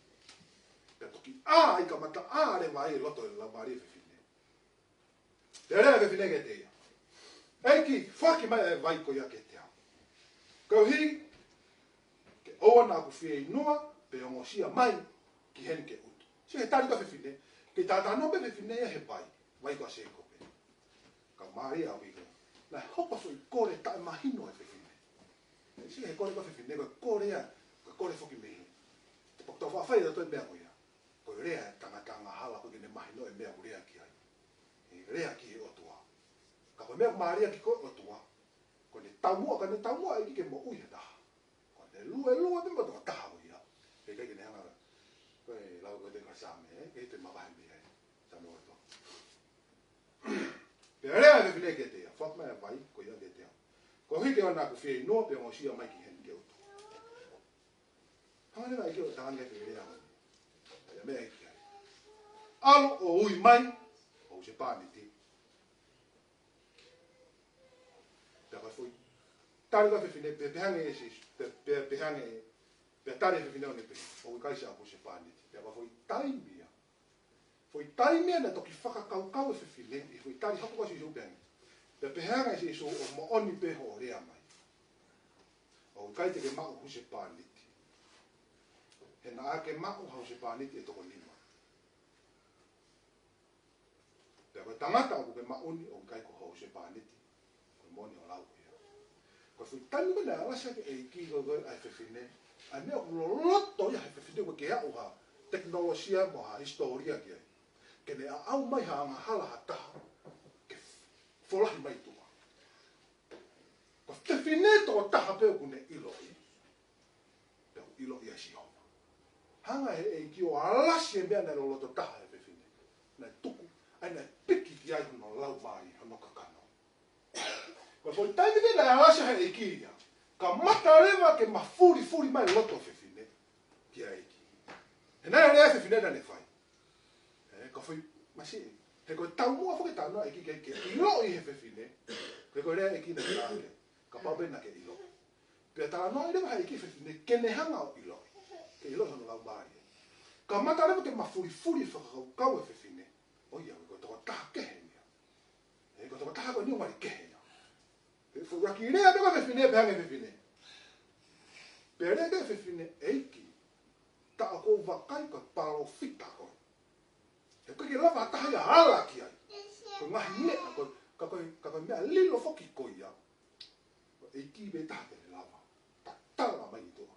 Pea toki ʻā ai kamata ʻā leva ai e loto e laumālie e fefine. Pea lea e fefine kiate ia, ʻEiki, foaki mai e vai ko ia kiate au. Koeʻuhi ke ʻoua naʻa ku fieinua, pe ongosia mai ki heni ke ʻutu. Sio he tali ko ē ʻa e fefine, ke talanoa pē fefine ia he vai, vai ko ē ʻa Sēkope. Ka mālie ʻaupito. Naʻe hoko foʻi kole taʻemahino ʻa e fefine. Sio he kole ko ē ʻa e fefine, ko e kole ia, ko e kole foki mei he. Te pok tau faʻa fai ʻa e toe meʻa ko ia. Ko e lea e tangata angahala ko ē ke ne mahino e meʻa ʻoku lea ki ai. ʻE lea ki he ʻOtua. Ka ko e meʻa mālie ki he ʻOtua. Ko ʻene taumuʻa, ka ne taumuʻa ʻEiki ke moʻui ha taha. Ko ʻene luelue pē mo e tokotaha ko ia. He ʻikai ke ne hanga, ko e lau ko ē ʻa e Saame, ē? Ke te mavahe mei ai. Saame ua tolu. Pea lea e fefine kiate ia, foaki mai e vai ko ia kiate au. Koeʻuhi ke ʻoua naʻa ku fieinua pe ongosia mai ki heni ke ʻutu. Hanga leva ʻEiki ʻo talanoa ki he lea ko eni. ʻA ia meʻa ʻEiki ai. ʻAlu ʻo ui mai ho husepāniti. Pea ko e foʻi tali ko ē ʻa e fefine, pea pehē ange ʻe Sīsū, pea, pea pehē ange, pea tali e fefine ʻo ne pehē, ʻOku ʻikai siʻaku husepāniti. Pea ko e foʻi taimi ia. Foʻi taimi ia naʻe toki fakakaukau e fefine, ʻi he foʻi tali hoko ko ē ʻa Sīsū pea ne. Pea pehē ange ʻe Sīsū, ʻOku moʻoni pē hoʻo lea mai. ʻOku ʻikai te ke maʻu husepāniti. He naʻa ke maʻu ha husepāniti ʻe toko nima. Pea ko e tangata ʻoku ke maʻu ni ʻoku ʻikai ko ho husepāniti. Ko e moʻoni hoʻo lau ko ia. Ko e foʻi taimi ko ē naʻe alasi ʻaki ʻe he ʻEiki ko ē ʻa e fefine, ʻa e meʻa ʻoku loloto ia he fefine ko ē ke aʻu ha tekinolosia mo ha hisitōlia ki ai. Ke ne aʻau mai ha angahala ha taha, ke folahi mai tuʻa. Ko e fefine tokotaha pē ʻoku ne ʻiloʻi. Pea ʻoku ʻiloʻi ʻa Sihova. Hanga ʻe he ʻEiki ʻo alasi e meʻa naʻe loloto taha he fefine. Naʻe tuku, ʻa ia naʻe piki ki ai hono laumālie, hono kakano. Ko e foʻi taimi ko ē naʻe alasi ai ʻe he ʻEiki ia. Kamata leva ke mafulifuli mai loto fefine. Ki he ʻEiki. He naʻe lea e fefine naʻa ne fai. Ē, ka foʻi masiʻi. He ko e taumuʻa foki e talanoa ʻEiki ke, ke ʻiloʻi he fefine. Ko e ko e lea ʻEiki naʻa ne lea. Kapau pē naʻa ke ʻilo. Pea talanoa leva ʻe he ʻEiki e fefine, ke ne hanga ʻo ʻiloʻi. Ke ʻiloʻi hono laumālie. Kamata leva ke mafulifuli fakakaukau e fefine. ʻO ia, ko e tokotaha kehe ia. Ē, ko e tokotaha ko eni ʻoku mali kehe ia. Pea foʻi ʻuluaki lea pē ko ē ʻa e fefine, pehē ange ʻe he fefine. Pea lea ki ai e fefine, ʻEiki, tā ʻoku ou vakai ko e palōfita koe. He ʻoku ʻikai ke lava ha taha ia ʻo ala ki ai. Ko e ngaahi meʻa, ko e, ka ko e, ka ko e meʻa lilo foki ko ia. Ko e ʻEiki pē taha te ne lava. Tatala mai ʻi tuʻa.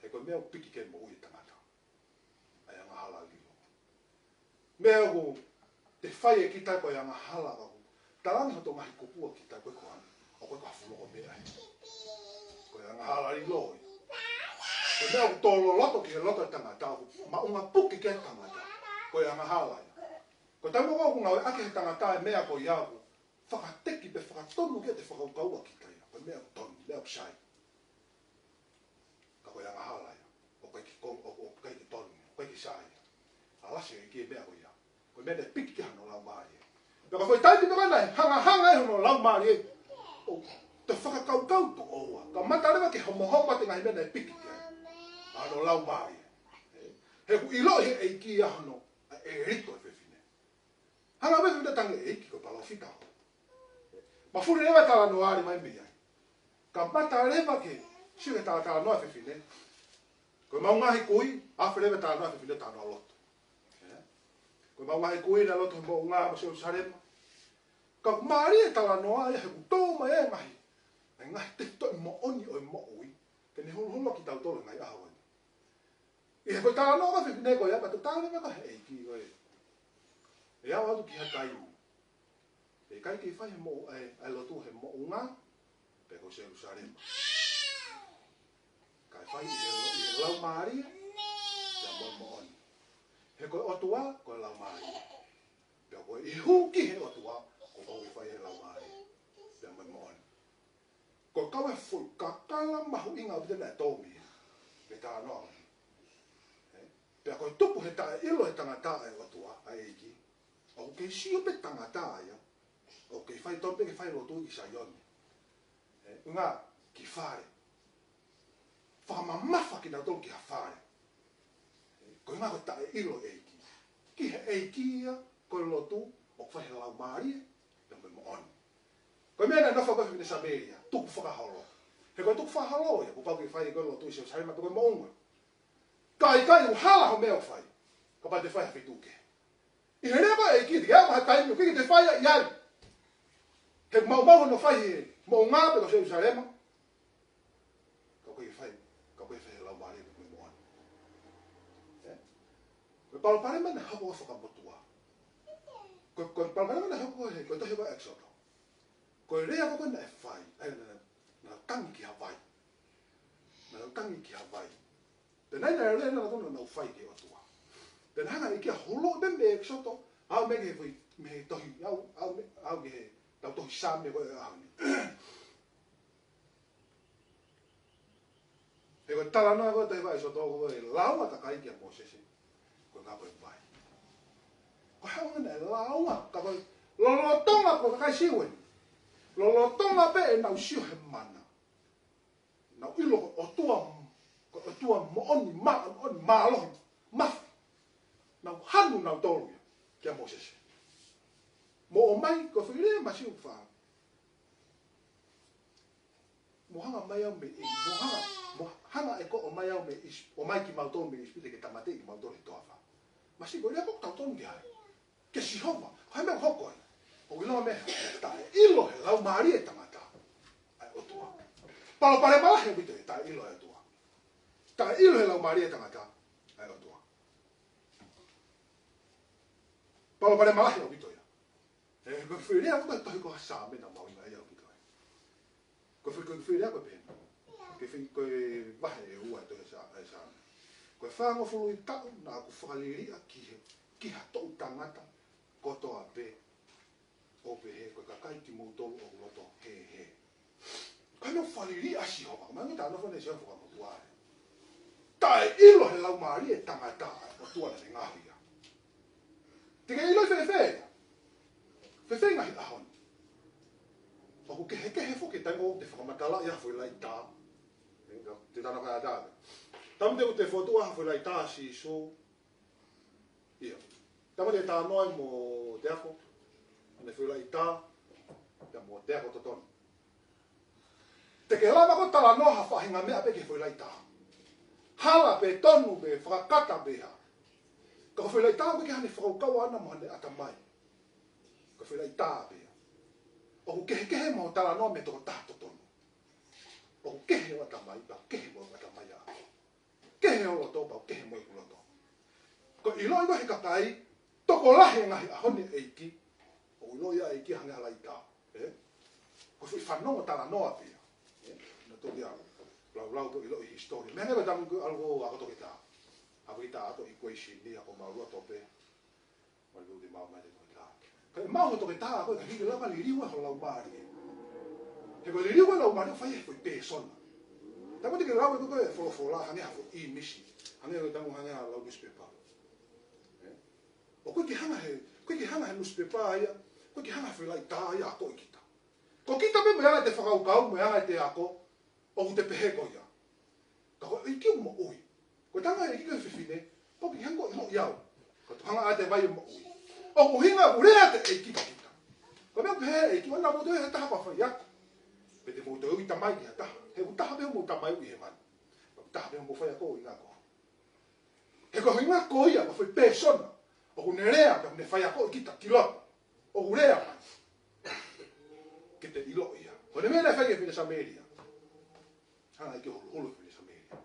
He ko e meʻa ʻoku piki ki ai e moʻui e tangata. ʻA e angahala lilo. Meʻa ʻoku te fai ʻe kita ko e angahala ka ʻoku. Talaange hoto ngaahi kupu ʻa kita ko e ko ʻeni. ʻOku ʻikai ko ha fuʻu loko meʻa ē. Ko e angahala lilo ē. Ko e meʻa ʻoku tō loloto ki he loto e tangata, ʻoku maʻunga puke ki ai e tangata. Ko e angahala ia. Ko e taimi ko ē ʻoku ngāueʻaki ʻe he tangata e meʻa ko ia ʻoku fakateki pe fakatonu ki ai e fakakaukau ʻa kita ia. Ko e meʻa ʻoku tonu, meʻa ʻoku sai. Ka ko e angahala ia. ʻOku ʻikai ke ko-, ʻo, ʻoku ʻikai ke tonu ia. ʻOku ʻikai ke sai ia. Alasi ʻe he ʻEiki e meʻa ko ia. Ko e meʻa naʻe piki ki ai hono laumālie. Pea ko e foʻi taimi pē ko ē naʻe hangahanga ai hono laumālie. ʻO, te fakakaukau tuʻo ua. Kamata leva ke homohomo atu e ngaahi meʻa naʻe piki ki ai. ʻA hono laumālie. He ʻoku ʻiloʻi ʻe he ʻEiki ia hono, ʻa e ʻelito e fefine. Hanga pē ʻe he fefine ʻo tangi, ʻEiki, ko e palōfita au. Mafuli leva e talanoa ʻo ʻalu mai mei ai. Kamata leva ke, sio ki he talatalanoa ʻa e fefine. Ko ʻemau ngaahi kui, afe leva e talanoa ʻa e fefine, talanoa lotu. Ē? Ko ʻemau ngaahi kui naʻe lotu he moʻunga mo Selūsalema. Ka ʻoku mālie e talanoa ia he ʻoku tō mai e ngaahi, e ngaahi tefitoʻi moʻoni ʻo e moʻui. Ke ne huluhulu kitautolu he ngaahi ʻaho ni. ʻI he ko e talanoa ko ē ʻa e fefine ko ia, ka toe talanoa ko ē ʻa e ʻEiki ko ē. ʻE aʻu atu ki ha taimi. ʻE ʻikai ke fai he moʻu-, ʻa e, ʻa e lotu he moʻunga, pe ko Selūsalema. Kae fai ʻi he, ʻi he laumālie, pea mo e moʻoni. He ko e ʻOtua, ko e laumālie. Pea ko e hū ki he ʻOtua, ko e kau ke fai he laumālie. Pea mo e moʻoni. Ko e kau e foʻi kakala mahuʻinga ʻaupito naʻe tō mei he talanoa ko ē. Ē? Pea ko e tupu he taʻeʻilo he tangata ʻa e ʻOtua, ʻa e ʻEiki. ʻOku kei sio pē tangata ia. ʻOku kei fai, tonu pē ke fai lotu ki Saione. ʻE, ʻuhinga ki fale. Fakamamafa kinautolu ki ha fale. Ko e ʻuhinga ko e taʻeʻilo ʻEiki. Ki he ʻEiki ia, ko e lotu ʻoku fai he laumālie, pea mo e moʻoni. Ko e meʻa naʻe nofo ko ē fefine Samēlia, tukufakaholo. He ko e tukufakaholo ia, kuo pau ke fai ko e lotu ʻi Selusalema pe ko e moʻunga. Ka ʻikai, ʻoku hala hoʻo meʻa ʻoku fai. Kapau te fai ha feituʻu kehe. ʻI he lea ko ē ʻEiki, te ke aʻu ha taimi ʻoku ʻikai ke te fai ai. He maumau hono fai he moʻunga pe ko Selusalema. Ka ʻoku ʻikai fai, ka ʻoku ʻikai fai he laumālie pe ko e moʻoni. ʻE? Ko e palopalema naʻe hoko ʻi he fakamotuʻa. Ko, ko e palopalema naʻe hoko he, ko e tohi ko ē ʻEkisoto. Ko e lea ko ē naʻe fai, ʻa ia naʻa, naʻa nau tangi ki ha vai. Naʻa nau tangi ki ha vai. Pea naʻe, naʻe lea naʻa nau, nau fai ki he ʻOtua. Pea naʻe hanga ʻe he ʻEiki ʻo holoʻi pē mei ʻEkisoto, ʻalu mei he foʻi, mei he tohi, ʻalu, ʻalu mei, ʻalu ki he, ʻetau tohi Saame ko ē ʻaho ni. He ko e talanoa ko ē ʻa e tohi ʻEkisoto ko ē, lau ʻa e kakai kia Mōsese, ko e ʻuhinga ko e vai. Ko e hā e ʻuhinga naʻe lau, ka ko e lolotonga ko e kakai Siu eni. Lolotonga pē ʻenau sio he mana. Nau ʻilo ko e ʻOtua, ko e ʻOtua moʻoni, ma-, moʻoni mālohi, mafi. Nau hanu nautolu ia kia Mōsese. Mo ʻomai, ko e foʻi lea masiu fā. Mo hanga mai au mei, mo hanga, mo hanga ʻe koe ʻo ʻomai au mei ʻIsi-, ʻomai kimautolu mei ʻIsipite ke tāmateʻi kimautolu he toafa. Masiu, ko e lea ko ē ʻoku tau tonu ki ai. Kia Sihova, ko e hā e meʻa ʻoku hoko ai? ʻOku ʻiloa mei he taʻeʻilo he laumālie ʻo e tangata ʻa e ʻOtua. Palopalema lahi ʻaupito ia, taʻeʻilo ʻa e ʻOtua. Taʻeʻilo he laumālie ʻo e tangata ʻa e ʻOtua. Palopalema lahi ʻaupito ia. He ko e foʻi lea ko ē ʻa e tohi ko ē ʻa Saame naʻe mahuʻinga ia ʻaupito ai. Ko e foʻi, ko e foʻi lea ko ē pehē. Ko e foʻi, ko e vahe ʻe ua ʻo e tohi ʻa Sa-, ʻa Saame. Ko e fāngofulu ʻi he taʻu naʻa ku fakaliliʻa ki he, ki ha toʻu tangata kotoa pē, ʻo pehē ko e kakai kimoutolu ʻoku loto hēhē. Ko e meʻa fakaliliʻa ʻa Sihova, mai me tā nofo ne Sihova fakamotuʻa ai. Taʻeʻilo he laumālie ʻo e tangata ʻa e ʻOtua naʻa ne ngaohi ia. Te ke ʻilo fēfē ia? Fēfē ngaahi ʻaho ni? ʻOku kehekehe foki e taimi ʻoku te fakamatalaʻi ai ha foʻi laʻitā. Te tana kai ata. Taimi ʻoku te fokotuʻu ai ha foʻi laʻitā ʻa Sīsū. ʻIo. Taimi ʻoku te talanoa ai mo e ako. Hangē foʻi laʻitā. Pea mo e ako totonu. Te ke lava koe ʻo talanoa ha faʻahinga meʻa pē ki he foʻi laʻitā. Hala pe tonu pe fakakata pe hā. Ka ko e foʻi laʻitā ʻoku ʻikai ke ʻi ai hano fakakaukau ʻana mo hano ʻatamai. Ko e foʻi laʻitā pē ia. ʻOku kehekehe mo hoʻo talanoa mo e tokotaha totonu. ʻOku kehe hoʻo ʻatamai, pea kehe mo hoku ʻatamai ʻaʻaku. Kehe hoʻo loto, pea kehe mo ʻeku loto. Ko e ʻiloʻi ko ē ʻe he kakai tokolahi he ngaahi ʻaho ni ʻa e ʻEiki, ʻoku ʻiloʻi ʻa e ʻEiki hangē ha laʻitā. ʻE? Ko e foʻi fanongo talanoa pē ia. ʻE? Naʻa tau ia laulau ko e ʻiloʻi hisitōlia. Meʻa nge me tamu ko e ʻalu ko ē ʻo ako toketā. Ako ʻi tā ako equation ni, ako mālua tope. Mālua te mau mai te toketā. Kae mau ho toketā ko ē, ka hiki lava liliu ʻa ho laumālie. He ko e liliu ʻa e laumālie ʻoku fai ʻe he foʻi pēsona. Taimi ʻoku te ke lau ʻe koe ko e folofola, hangē ha foʻi ʻīmisi. Hangē ko e tamu hangē ha lau newspaper. ʻE? ʻOku ʻikai ke hanga he, ʻoku ʻikai ke hanga he newspaper ia, ʻoku ʻikai ke hanga he foʻi laʻitā ia ʻo akoʻi kita. Ko kita pē mo e anga ʻete fakakaukau, mo e anga ʻete ako, ʻoku te pehē ko ia. Ka ko e ʻEiki ʻoku moʻui. Ko e tangata ʻEiki ko e fefine, ʻoku ʻikai hanga ʻo ʻiloʻi au. Ka ʻoku hanga ʻe he vai ʻo moʻui. ʻOku ʻuhinga ʻoku lea ʻa e ʻEiki kia kita. Ko e meʻa pehē ʻEiki, ʻoua naʻa mou toe ʻi ha taha pea faiako. Pe te mou toe ui tamai ki ha taha. He ʻoku taha pē hoʻomou Tamai ʻi hēvani. Pea ʻoku taha pē hoʻomou faiako ʻi he ngaahi ako. He ko e ʻuhinga ko ia, ko e foʻi pēsona. ʻOku ne lea, pea ʻoku ne faiakoʻi kita ki loto. ʻOku lea mai. Ke te ʻilo ia. Ko e meʻa naʻe fai ki he fefine Samēlia. Hanga ʻe he ʻEiki ʻo huluhulu e fefine Samēlia.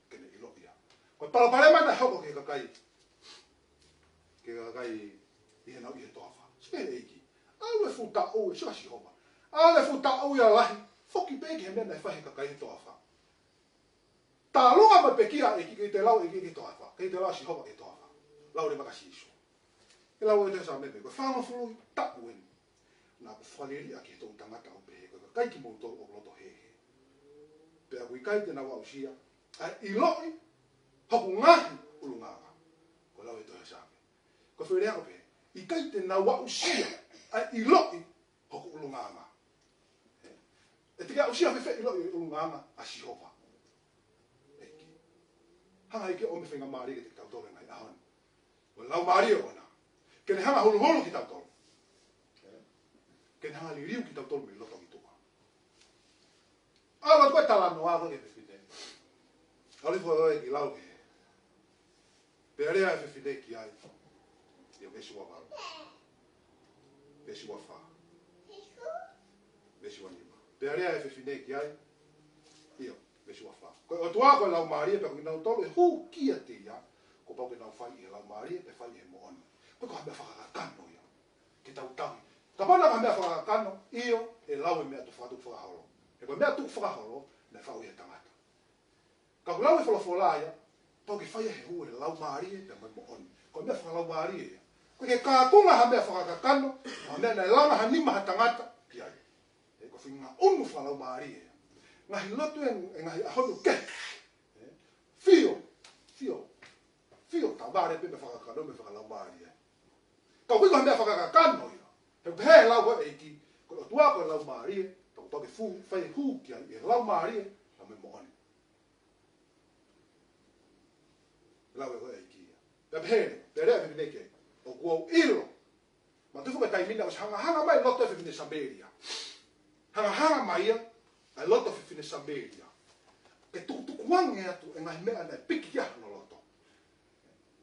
Ke ne ʻilo ia. Ko e palopalema naʻe hoko ki he kakai. Ki he kakai ʻi heʻenau ʻi he toafa. Sio ki he ʻEiki. ʻAlu e fuʻu taʻu, sio kia Sihova. ʻAlu e fuʻu taʻu ia lahi. Foki pē ki he meʻa naʻe fai he kakai he toafa. Tālunga mai pē ki he ʻEiki, ʻikai te lau e ʻEiki ki he toafa, ʻikai te lau ʻa Sihova ki he toafa. Lau leva kia Sīsū. ʻE lau e tohi Saame pē, ko e fāngofulu taʻu eni naʻa ku fakaliliʻa ki he toʻu tangata ʻo pehē, ko e kakai kimoutolu ʻoku loto hēhē. Pea ʻoku ʻikai te nau aʻusia ʻa e ʻiloʻi hoku ngaahi ʻulungaanga. Ko e lau e tohi Saame. Ko e foʻi lea ko ē pē, ʻikai te nau aʻusia ʻa e ʻiloʻi hoku ʻulungaanga. ʻE te ke aʻusia fēfē ʻiloʻi e ʻulungaanga ʻa Sihova? ʻEiki. Hanga ʻEiki ʻo ʻomai e faingamālie kiate kitautolu he ngaahi ʻaho ni. Ko e Laumālie ʻoʻona. Ke ne hanga huluhulu kitautolu. Ke ne hanga liliu kitautolu mei loto ki tuʻa. ʻAlu atu e talanoa ko ē ki he fefine. ʻAlu hifo ʻEiki ʻo lau ki he. Pea lea e fefine ki ai. ʻIo, veesi ua valu. Veesi ua fā. Veesi ua nima. Pea lea e fefine ki ai. ʻIo, veesi ua fā. Ko e ʻOtua ko e Laumālie, pea ko kinautolu ʻe hū kiate ia, kuo pau ke nau fai ʻi he Laumālie, pea fai ʻi he moʻoni. Ko e ko ha meʻa fakakakano ia. Ke tau tauhi. Kapau naʻe ko ha meʻa fakakakano, ʻio, ʻe lau e meʻa tuʻu fakatuʻu fakaholo. He ko e meʻa tuʻu fakaholo, naʻe faʻu ʻe he tangata. Ka ʻoku lau e folofola ia, pau ke fai he hū ʻe he Laumālie pea mo e moʻoni. Ko e meʻa fakalaumālie ia. ʻOku ʻikai ke kaunga ha meʻa fakakakano, ha meʻa naʻe langa ha nima ha tangata ki ai. ʻE, ko e feinga ʻunu fakalaumālie ia. Ngaahi lotu ʻe, ʻe ngaahi ʻaho ni ʻoku kehe. ʻE, fio, fio, fio tavale pē meʻa fakakakano mo e fakalaumālie. Ka ʻoku ʻikai ko ha meʻa fakakakano ia. He ʻoku pehē ʻe he lau ʻa e ʻEiki, ko e ʻOtua ko e Laumālie, pea kuo pau ke fū, fai hū ki ai ʻe he Laumālie, pea mo e moʻoni. Lau ʻe he ʻEiki ia. Pea pehē, pea lea e fefine ki ai, ʻOku ou ʻilo. Manatuʻi foki e taimi naʻe ʻosi hangahanga mai e loto e fefine Samēlia. Hangahanga mai ia, ʻa e loto e fefine Samēlia. Ke tukutukuange atu e ngaahi meʻa naʻe piki ki ai hono loto.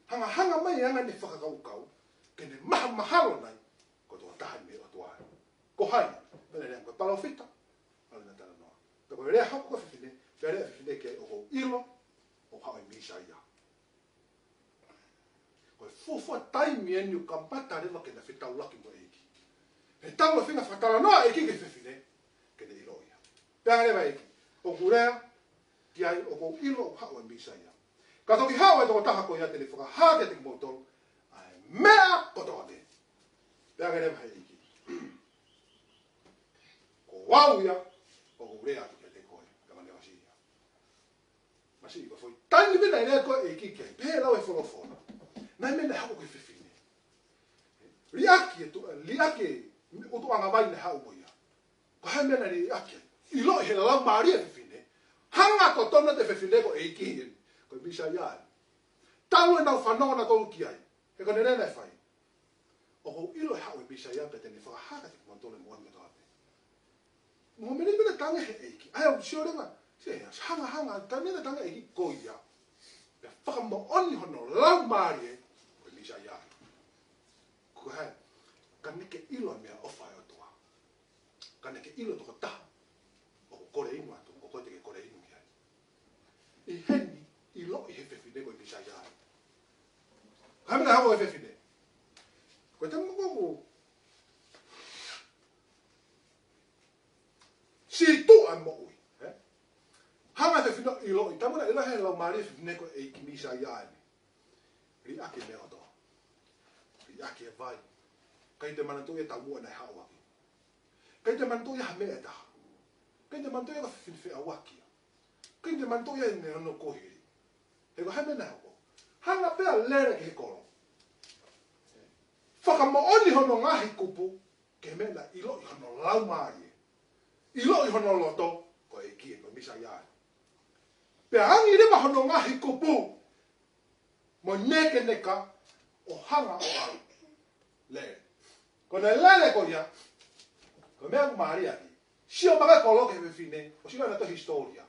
Hangahanga mai e anga ʻene fakakaukau, ke ne mahamahalo nai, ko e tokotaha mei he ʻOtua. Ko hai, pea lea ko e palōfita, ʻalu ʻo talanoa. Pea ko e lea hoko ko e fefine, pea lea e fefine ki ai, ʻOku ou ʻilo, ʻoku haʻu e Mīsaia. Ko e fuofua taimi eni ʻoku kamata leva ke na fetaulaki mo e ʻEiki. He talu e feinga fakatalanoa e ʻEiki ki he fefine, ke ne ʻilo ia. Pea lea e ʻEiki, ʻOku ou lea ki ai, ʻOku ou ʻilo ʻoku haʻu e Mīsaia. Ka toki haʻu e tokotaha ko ia te ne fakahā kiate kimoutolu ʻa e meʻa kotoa pē. Pea lea e ʻEiki, Ko au ia, ʻoku ou lea atu kiate koe, ka mane ʻosi ia. Masiʻi ko e foʻi taimi pē naʻe lea ko ē e ʻEiki ki ai, pea lau e folofola. Naʻe meʻa naʻe haʻu ki he fefine. Liʻaki e tu-, liʻaki e ʻutuʻanga vai naʻe haʻu mo ia. Ko e hā e meʻa naʻe liʻaki ai? ʻIloʻi ʻe he Laumālie e fefine. Hanga totonu atu e fefine ko e ʻEiki eni. Ko e Mīsaia eni. Talu ʻenau fanongo nautolu ki ai. He ko ʻene lea naʻe fai. ʻOku ou ʻilo ʻe haʻu e Mīsaia pea te ne fakahā kiate kimoutolu e moʻoni kotoa pē. Mo e meʻa ni pē naʻe tangi he ʻEiki. ʻA ia ʻoku sio leva, sio hangahanga, taimi naʻe tangi he ʻEiki ko ia. Pea fakamoʻoni hono Laumālie, ko e Mīsaia. Ko hai, ka ne ke ʻilo e meʻaʻofa ʻa e ʻOtua. Ka ne ke ʻilo tokotaha ʻoku kole inu atu, ko koe te ke kole inu ki ai. ʻI heni, ʻiloʻi ʻe he fefine ko e Mīsaia. Ko e hā e meʻa naʻe haʻu ki he fefine? Ko e taimi ko ē ʻoku sītuʻa e moʻui, ē? Hanga ʻe he fefine ʻo ʻiloʻi, taimi naʻe ʻilo ʻe he Laumālie e fefine ko e ʻEiki Mīsaia eni. Liʻaki e meʻa kotoa. Liʻaki e vai. ʻIkai te manatuʻi e taumuʻa naʻe haʻu ʻaki. ʻIkai te manatuʻi ha meʻa ʻe taha. ʻIkai te manatuʻi ha fefine feʻauaki ia. ʻIkai te manatuʻi ʻene ono kuohili. He ko e hā e meʻa naʻe hoko? Hanga pē ʻo lele ki he kolo. Fakamoʻoni hono ngaahi kupu, ki he meʻa naʻe ʻiloʻi hono laumālie. ʻIloʻi hono loto, ko e ʻEiki, ko e Mīsaia. Pea angi leva hono ngaahi kupu, mo e nekeneka ʻo hanga ʻo ʻalu. Lele. Ko ʻene lele ko ia, ko e meʻa ʻoku mālie ʻaki. Sio mai ki he kolo ki he fefine, ʻosi ʻilo ʻe nautolu e hisitōlia.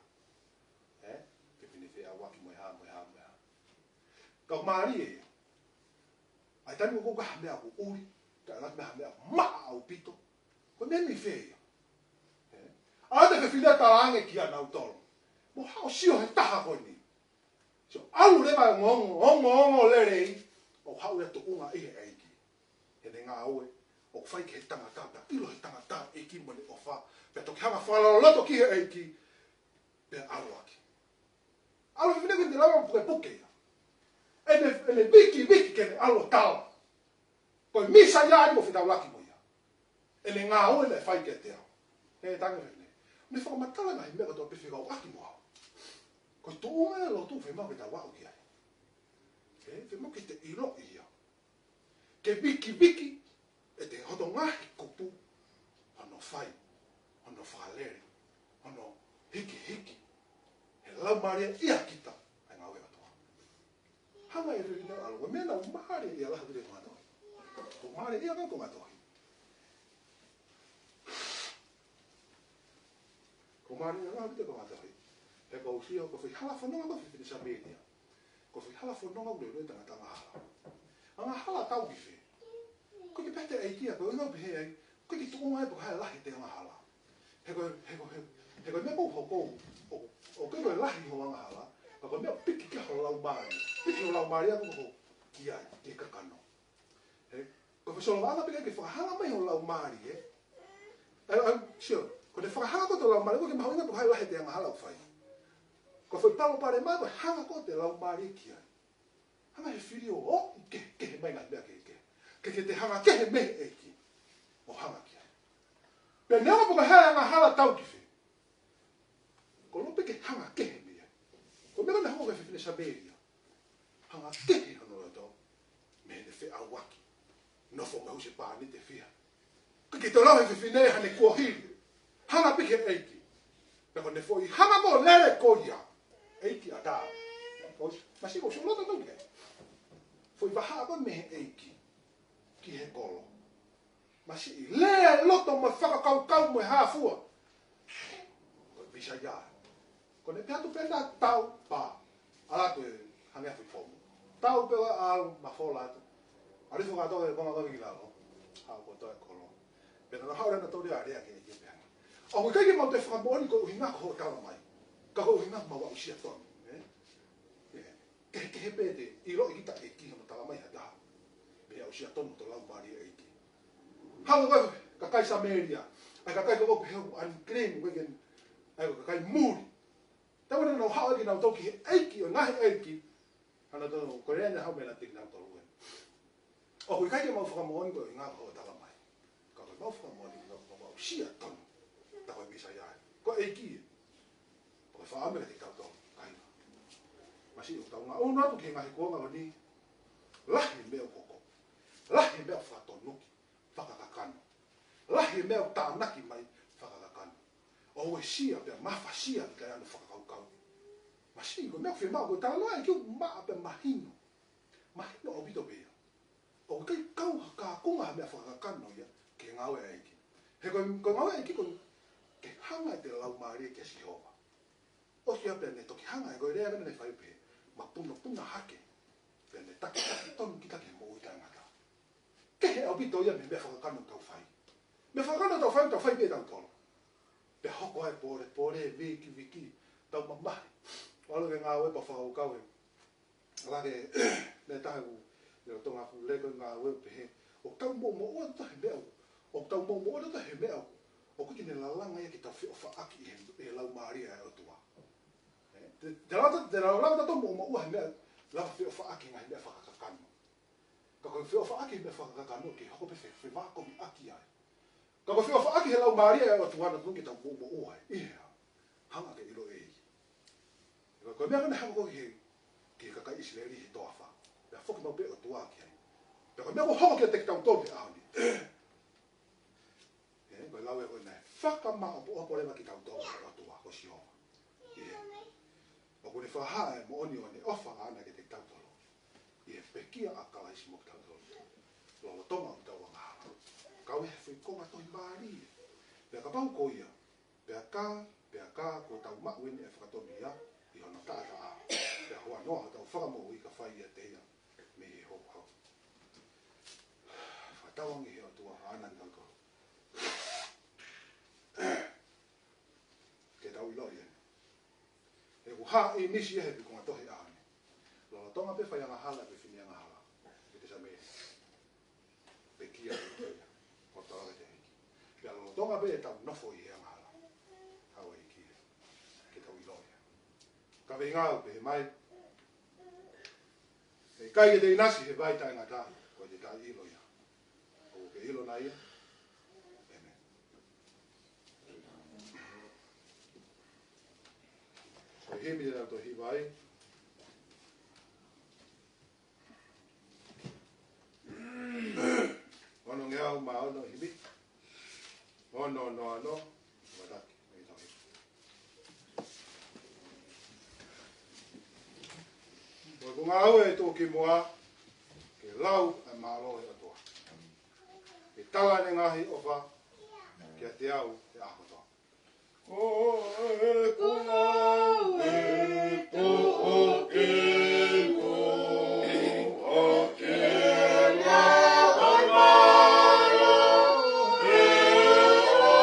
Ē? Fefine feʻauaki mo e hā, mo e hā, mo e hā. Ka ʻoku mālie ia. ʻA e taimi ʻoku ʻikai ha meʻa ʻoku ʻuli, ka ʻoku ʻikai ha meʻa ʻoku maʻa ʻaupito. Ko e meʻa ni fē ia. Ē? ʻAlu atu e fefine ʻo talaange kia nautolu. Mou haʻu ʻo sio he taha ko eni. Sio, ʻalu leva e ongoongo, ongoongo lelei, ʻo haʻu ia ʻo tuʻunga ʻi he ʻEiki. Heʻene ngāue, ʻoku fai ki he tangata, pea ʻilo ʻe he tangata e ʻEiki mo ʻene ʻofa, pea toki hanga ʻo fakalotoloto ki he ʻEiki, pea ʻalu ʻaki. ʻAlu e fefine ko eni ʻo lava ʻo pukepuke ia. ʻEne, ʻene vikiviki ke ne ʻalu ʻo tala. Ko e Mīsaia eni mou fetaulaki mo ia. ʻEne ngāue naʻe fai kiate au. Ē, tangi fefine. Ne fakamatala ngaahi meʻa kotoa pē fekauʻaki mo au. Ko e tuʻunga e lotu fiemaʻu ke tau aʻu ki ai. Ē, fiemaʻu ke te ʻiloʻi ia. Ke vikiviki, ʻete hoto ngaahi mālie ia kita ʻa e ngāue ʻa e ʻOtua. Hanga ʻe he fefine ʻo ʻalu, ko e meʻa naʻa ku mālie ia lahi ʻaupito ki he konga tohi. Ko e mālie ia ko e konga tohi. Ko e mālie ia lahi ʻaupito ki he konga tohi. He ʻoku ou sio, ko e foʻi hala fononga ko ē ʻa e fefine Samēlia, ko e foʻi hala fononga ʻoku lelei ʻa e tangata angahala. Angahala tau ki fē? ʻOku ʻikai ke pehē ʻe he ʻEiki ia, ko e ʻuhinga ʻoku pehē ai, ʻoku ʻikai ke tuʻunga ia pe ko e hā e lahi ʻete angahala. He ko e, he ko e, he, he ko e meʻa ʻoku hoko, ʻo, ʻoku ʻikai ko e lahi hoʻo angahala, ka ko e meʻa ʻoku piki ki ai ho laumālie. Piki ho laumālie ʻoku hoko ki ai, ki he kakano. He, ko e foʻi solovaʻanga pē ʻoku ʻikai ke fakahanga mai ho laumālie, ē? ʻAi, ʻai, sio, ko ʻete fakahanga ko ē ho laumālie, ʻoku ʻikai ke mahuʻinga pe ko e hā e lahi ʻete angahala ʻoku fai. Ko e foʻi palopalema ko e hanga ko ē ʻete laumālie ki ai. Hanga ʻe he fili ʻo, ʻo kehekehe mai ngaahi meʻa kehekehe. Ke, ke te hanga kehe mei he ʻEiki ʻo hanga ki ai. Pea neongo pe ko e hā e angahala tau ki fē, ko e ʻilo pē ke hanga kehe mei ai. Ko e meʻa naʻe hoko ki he fefine Samēlia. Hanga kehe hono loto mei heʻene feʻauaki. Nofo mo e husepāniti ʻe fiha. ʻIkai ke toe lau ʻe he fefine ia haʻane kuohili. Hanga pē ki he ʻEiki. Pea ko ʻene foʻi hanga ko ē ʻo lele ko ia, ʻEiki ʻatā. ʻOsi, masiʻi, ʻosi ʻo loto tau ke. Foʻi vahaʻa ko ē mei he ʻEiki ki he kolo. Masiʻi, lea e loto mo e fakakaukau mo e hā fua. Ko e Mīsaia. Ko ʻene pehē atu pē naʻa tau pā. ʻAlu atu ʻo hangē ha foʻi pomu. Tau pē ʻo ʻalu mafola atu. ʻAlu fakatau e konga vave ki lalo. Haʻu kotoa e kolo. Pea naʻa nau haʻu leva ʻo tau lea ʻa e lea ki he ʻEiki pehē ange, ʻoku ʻikai ke mau toe fakamoʻoni ko e ʻuhinga ko hoʻo tala mai, ka ko e ʻuhinga mau aʻusia tonu, ē? Ē. Kehekehe pē ʻete ʻiloʻi kita ʻe ʻEiki hono tala mai ha taha. Pea aʻusia tonu hoto laumālie ʻEiki. Haʻu ko ē kakai Samēlia, ʻa e kakai ko ē ʻoku pehē ʻoku unclean, ʻoku ʻikai ke, ʻa e kakai muli. Taimi naʻa nau haʻu ai kinautolu ki he ʻEiki ʻo e ngaahi ʻeiki, ʻa nautolu ko ē naʻe haʻu mei he latiki nautolu ē. ʻOku ʻikai ke mau fakamoʻoni ko e ʻuhinga ko hoʻo tala mai, ka ko ʻemau fakamoʻoni ko ʻemau aʻusia tonu, tā ko e Mīsaia ē. Ko e ʻEiki ē. Ko e faʻa meʻa kiate kitautolu kāinga. Masiʻi, ʻoku tau ngaʻunu atu ki he ngaahi kuonga ko eni, lahi e meʻa ʻoku hoko. Lahi e meʻa ʻoku fakatonuki fakakakano. Lahi e meʻa ʻoku tānaki mai fakakakano. ʻOku uesia pea mafasia ki he kaihaʻa ʻo e fakakaukau. Masiʻi, ko e meʻa ʻoku fiemaʻu, ko e talanoa ʻa e ʻEiki ʻoku maʻa pea mahino. Mahino ʻaupito pē ia. ʻOku ʻikai kau ha kaunga ha meʻa fakakakano ia ki he ngāue ʻa e ʻEiki. He ko e, ko e ngāue ʻa e ʻEiki ko e ke hanga ʻete laumālie kia Sihova. ʻOsi ia pea ne toki hanga, ē, ko e lea naʻa ne fai pē, mapunopuna hake. Pea ne takitaki tonu kita ki he moʻui taʻengata. Kehe ʻaupito ia mei he meʻa fakakakano ʻoku tau fai. Meʻa fakakakano ʻoku tau fai, tau fai pē ʻe tautolu. Pea hoko ai e polepole, vikiviki, tau mamahi. ʻAlu ki he ngāue pea fakakaukau ē. ʻAlu ki he meʻa ʻe taha ʻoku, ʻi he Tonga ʻoku lele ko e ngāue ʻo pehē, ʻoku tau moʻumoʻua tautolu he meʻa ʻoku, ʻoku tau moʻumoʻua tautolu he meʻa ʻoku, ʻoku ʻikai ke ne lalanga ia ke tau feʻofaʻaki ʻi he, ʻi he laumālie ʻa e ʻOtua. Ē, te, te lava, te lava, lava tautolu moʻumoʻua he meʻa, lava feʻofaʻaki he ngaahi meʻa fakakakano. Ka ko e feʻofaʻaki he meʻa fakakakano ke hoko pē fe, fevākomiʻaki ai. Ka ko e feʻofaʻaki he laumālie ʻa e ʻOtua naʻa tonu ke tau moʻumoʻua ai. ʻI he hā? Hanga ke ʻilo ʻe ia. Ko e meʻa ko ē naʻe hoko ki he, ki he kakai ʻIsileli he toafa. Pea foki maʻu pē ʻOtua ki ai. Pea ko e meʻa ʻoku hoko kiate kitautolu he ʻaho ni. Ē, ko e lau ē ko ē naʻe fakamaʻopoʻopo leva kitautolu ʻe he ʻOtua ko Sihova. ʻI he, ʻoku ne fakahā e moʻoni ʻo ʻene ʻofa ʻaʻana kiate kitautolu ʻi he pekia ʻa Kalaisi mo kitautolu. Lolotonga ʻetau angahala. Kau he foʻi konga tohi mālie. Pea kapau ko ia, pea ka, pea ka kuo tau maʻu ʻeni ʻa e fakatonuhia ʻi hono taʻataʻa, pea huanoa hotau fakamoʻui ka fai ʻiate ia mei he houhau. Fakatauange ʻe he ʻOtua ʻaʻana kitautolu ke tau ʻiloʻi ʻeni. He ʻoku hā ʻi he misi ʻa e he konga tohi ʻaʻana. Lolotonga pē fai angahala, pē fefine angahala, pē te sa me, pē kia, pē kia, ʻo tala ke te hiki. Pea lolotonga pē ʻetau nofo ʻi he angahala, haʻu e ʻEiki ke tau ʻiloʻi ia. Ka veinga ʻoku pehē mai, ʻe ʻikai ke te ʻinasi he vai taʻengata, ko e te taʻeʻilo ia. ʻOku ke ʻilo nai ia? ʻĒmeni. Ko e himi ʻe tau toe hiva ai. Ono ngeau mā ono himi. Ono, ono, ono. Mataki. Mei tau hiva. Ko ʻeku ngāue ʻe tuʻu ki muʻa, ke lau ʻa e mālō ʻo e ʻOtua. Ke tala ʻene ngaahi ʻofa kiate au he ʻaho kotoa. Ko ʻeku ngāue ʻe tuʻu ki muʻa, ke lau ʻa e mālō ʻo e ʻOtua.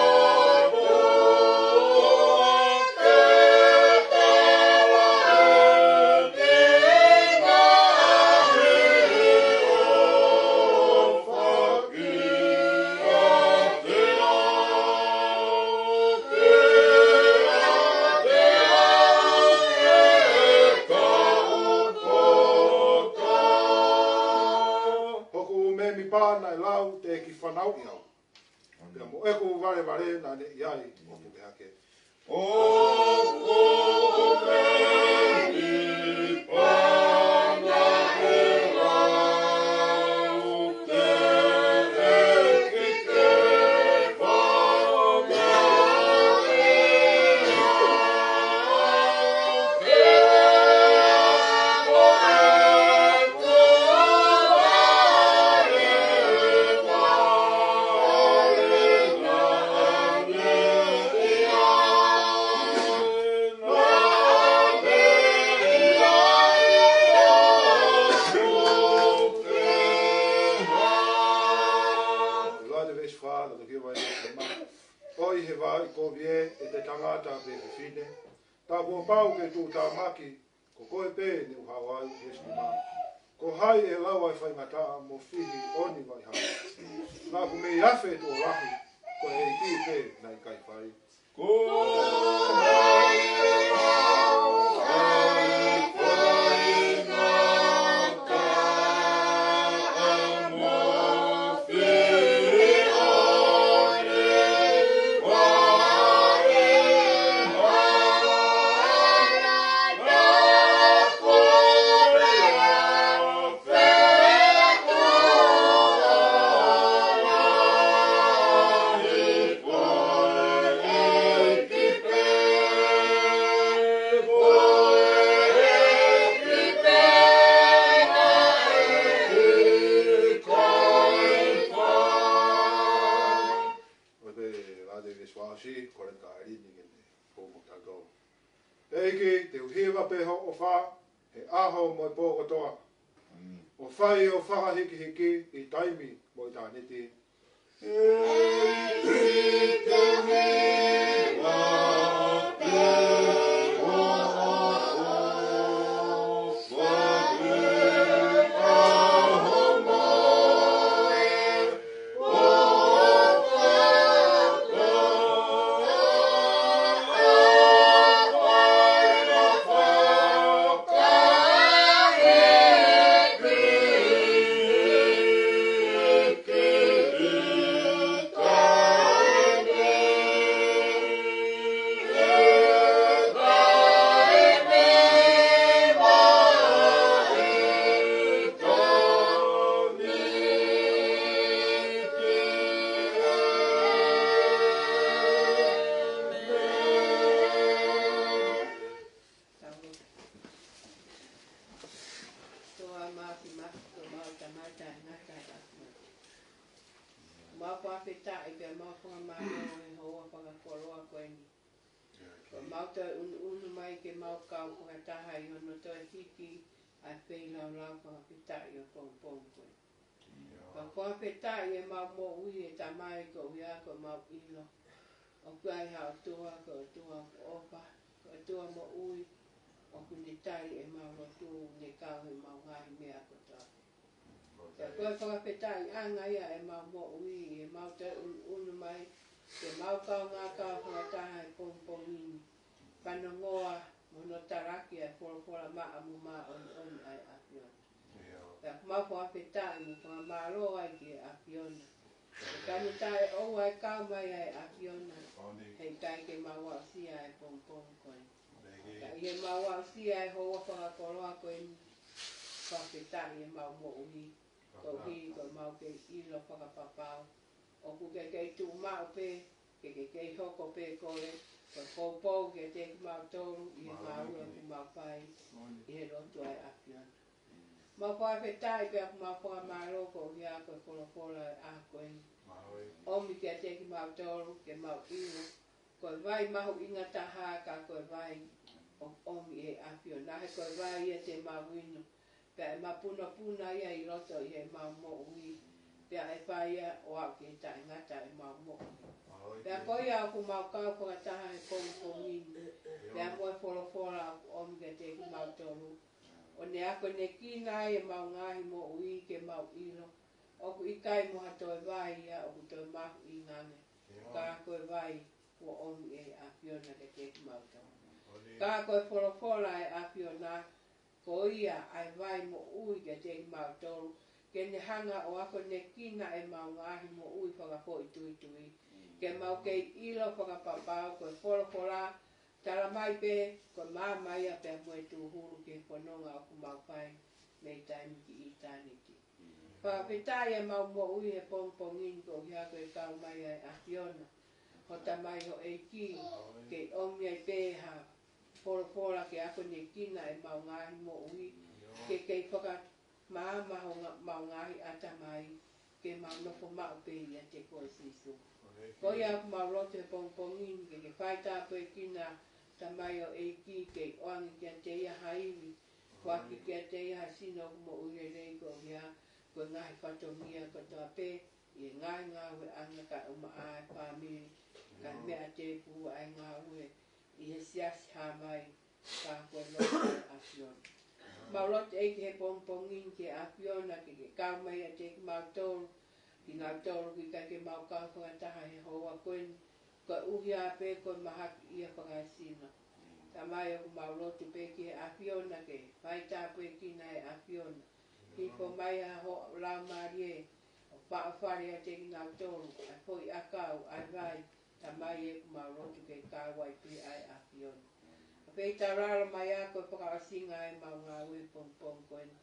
Hoku mēmipa naʻe lau teʻeki fanauʻi au. Pea mo ʻeku valevale naʻa ne ʻi ai ʻo puke hake. ʻOi he vā ʻi kovi ē, ʻete tangata pe fefine, tā kuo pau ke tuʻutāmaki, ko koe pē ne u hao ai, ʻe Sihova. Ko hai ʻe lau ʻa e faingataʻa mo fihi ʻo ni vaihana? Naʻa ku mei afe tuʻo lahi, ko e ʻEiki pē naʻe ʻikai fai. Ko hai ʻe lau ʻa e faingataʻa mo fihi ʻo ni vaihana? ʻOi pē, lade veswashi, kole ka rini ke ne, ko mo tako. ʻEiki, te u hiva pē hoʻo ʻofa, he ʻaho mo e pō kotoa. ʻO fai ʻo fakahikihiki ʻi taimi mo ʻitāniti. ʻEiki, te u hiva pē hoʻo ʻofa, he ʻaho mo e Toa maki maki, toa mau tamata ngata atu. Mau fakafetaʻi pea mau fakamālō he houa fakakoloa ko eni. Ko mau toe ʻunuʻunu mai ke mau kau fakataha ʻi hono toe hiki ʻa e feilaulau fakafetaʻi ʻo e pongipongi ko eni. Ka fakafetaʻi ʻemau moʻui ʻe Tamai koeʻuhi ko ʻemau ʻilo ʻoku ʻi ai ha ʻOtua ko e ʻOtua ʻoku ʻofa, ko e ʻOtua moʻui, ʻoku ne tali ʻemau lotu, ne kau heʻemau ngaahi meʻa kotoa. Pea ko e fakafetaʻiʻanga ia ʻemau moʻui, ʻemau toe ʻunuʻunu mai ke mau kaungā kau fakataha he pongipongi ni, fanongoa mo hono talaki ʻa e folofola maʻa mo māʻoniʻoni ʻa e ʻAfiona. Pea ʻoku mau fakafetaʻi mo fakamālō ai ki he ʻAfiona. He ka ne taʻeʻoua e kau mai ʻa e ʻAfiona, he ʻikai ke mau aʻusia e pongipongi ko eni. Ka ʻi heʻemau aʻusia e houa fakakoloa ko eni, fakafetaʻi ʻemau moʻui, koeʻuhi ko ʻemau kei ʻilo fakapapau ʻoku ke kei tuʻu maʻu pē, ke ke kei hoko pē kole, Ko e poupou kiate kimautolu ʻi he ngāue ʻoku mau fai ʻi he lotu ʻa e ʻAfiona. Mau fakafetaʻi pea mau fakamālō koeʻuhi ko e folofola ʻa e ʻaho ko eni. ʻOmi kiate kimautolu ke mau ʻilo ko e vai mahuʻinga taha ka ko e vai ʻoku ʻomi ʻe he ʻAfiona. He ko e vai ia te mau inu, pea ʻe mapunopuna ia ʻi loto ʻi heʻemau moʻui, pea ʻe fai ia ʻo aʻu ki he taʻengata ʻemau moʻui. Pea ko ia ʻoku mau kau fakataha he pongipongi ni, pea mo e folofola ʻoku ʻomi kiate kimautolu, ʻo ne akonekina ai ʻemau ngaahi moʻui ke mau ʻilo ʻoku ʻikai mo ha toe vai ia ʻoku toe mahuʻinga ange, ka ko e vai kuo ʻomi ʻe he ʻAfiona kiate kimautolu. Ka ko e folofola ʻa e ʻAfiona, ko ia ʻa e vai moʻui kiate kimautolu, ke ne hanga ʻo akonekina ʻemau ngaahi moʻui fakafoʻituitui, ke mau kei ʻilo fakapapau ko e folofola, tala mai pē ko e maama ia pea mo e tūhulu ki he fononga ʻoku mau fai mei taimi ki ʻitāniti. Fakafetaʻi ʻemau moʻui he pongipongi ni koeʻuhi ko e kau mai ʻa e ʻAfiona, ho Tamai ho ʻEiki, kei ʻomi ai pē ha folofola ke akonekina ʻemau ngaahi moʻui, ke kei fakamaama homau ngaahi ʻatamai, ke mau nofo maʻu pē ʻiate koe Sīsū. Ko ia ʻoku mau lotu he pongipongi ni ke ke fai tāpuekina Tamai ho ʻEiki, kei ʻoange kiate ia ha ivi, foaki kiate ia ha sino ʻoku moʻui lelei koeʻuhi ko e ngaahi fatongia kotoa pē, ʻi he ngaahi ngāueʻanga kae ʻumaʻā e fāmili, kae meʻa tēpū ʻa e ngāue ʻi he siasi hā mai, ka ko e lotu ʻa e ʻAfiona. Mau lotu ʻEiki he pongipongi ni ki he ʻAfiona ke ke kau mai ʻiate kimautolu, kinautolu ʻoku ʻikai ke mau kau fakataha he houa ko eni, koeʻuhi pē ko e mahaki ia fakaesino. Tamai ʻoku mau lotu pē ki he ʻAfiona ke fai tāpuekina ʻe he ʻAfiona. Hifo mai ʻa ho Laumālie, ʻo faʻofale ʻiate kinautolu, ʻa e foʻi ʻakau, ʻa e vai, Tamai ʻoku mau lotu ke kau ai pē ʻa e ʻAfiona. ʻA pē ʻi taulalo mai ʻa ko e fakaʻosinga ʻemau ngāue pongipongi ko eni.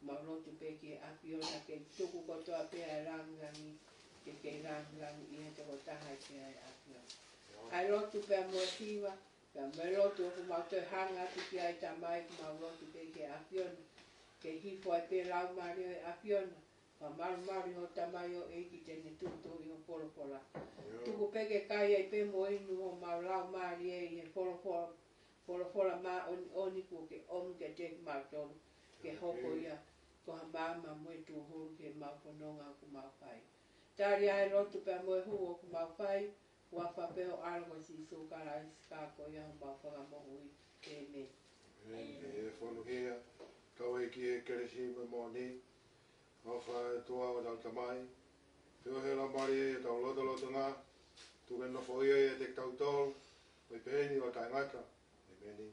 Mau lotu pē ki he ʻAfiona ke tuku kotoa pē ʻa e langilangi, ke kei langilangi ʻi he tokotaha ʻi pē ʻa e ʻAfiona. ʻA e lotu pea mo e hiva, pea mo e lotu ʻoku mau toe hanga atu ki ai Tamai ʻoku mau lotu pē ki he ʻAfiona. Ke hifo ai pē Laumālie ʻo e ʻAfiona, fakamalumalu ho Tamai ho ʻEiki te ne tuʻutuʻuni ho folofola. Tuku pē ke kai ai pē mo inu homau laumālie ʻi he folofola, folofola māʻoniʻoni kuo ke ʻomi kiate kimautolu, ke hoko ia ko ha maama mo e tūhulu ki heʻemau fononga ʻoku mau fai. Tali ʻa e lotu pea mo e hū ʻoku mau fai, ʻi he huafa pē ho ʻAlo ko Sīsū Kalaisi, ka ko ia homau Fakamoʻui. ʻĒmeni. ʻĒmeni. ʻE fonu hia, kau ai ki he kelesi mo e moʻoni, ʻofa ʻa e ʻOtua ʻo hotau Tamai, feohi ʻa e Laumālie ʻi hotau lotolotonga, tuku ke nofo ia ʻiate kitautolu, ʻo pehē ni ʻo taʻengata. ʻĒmeni.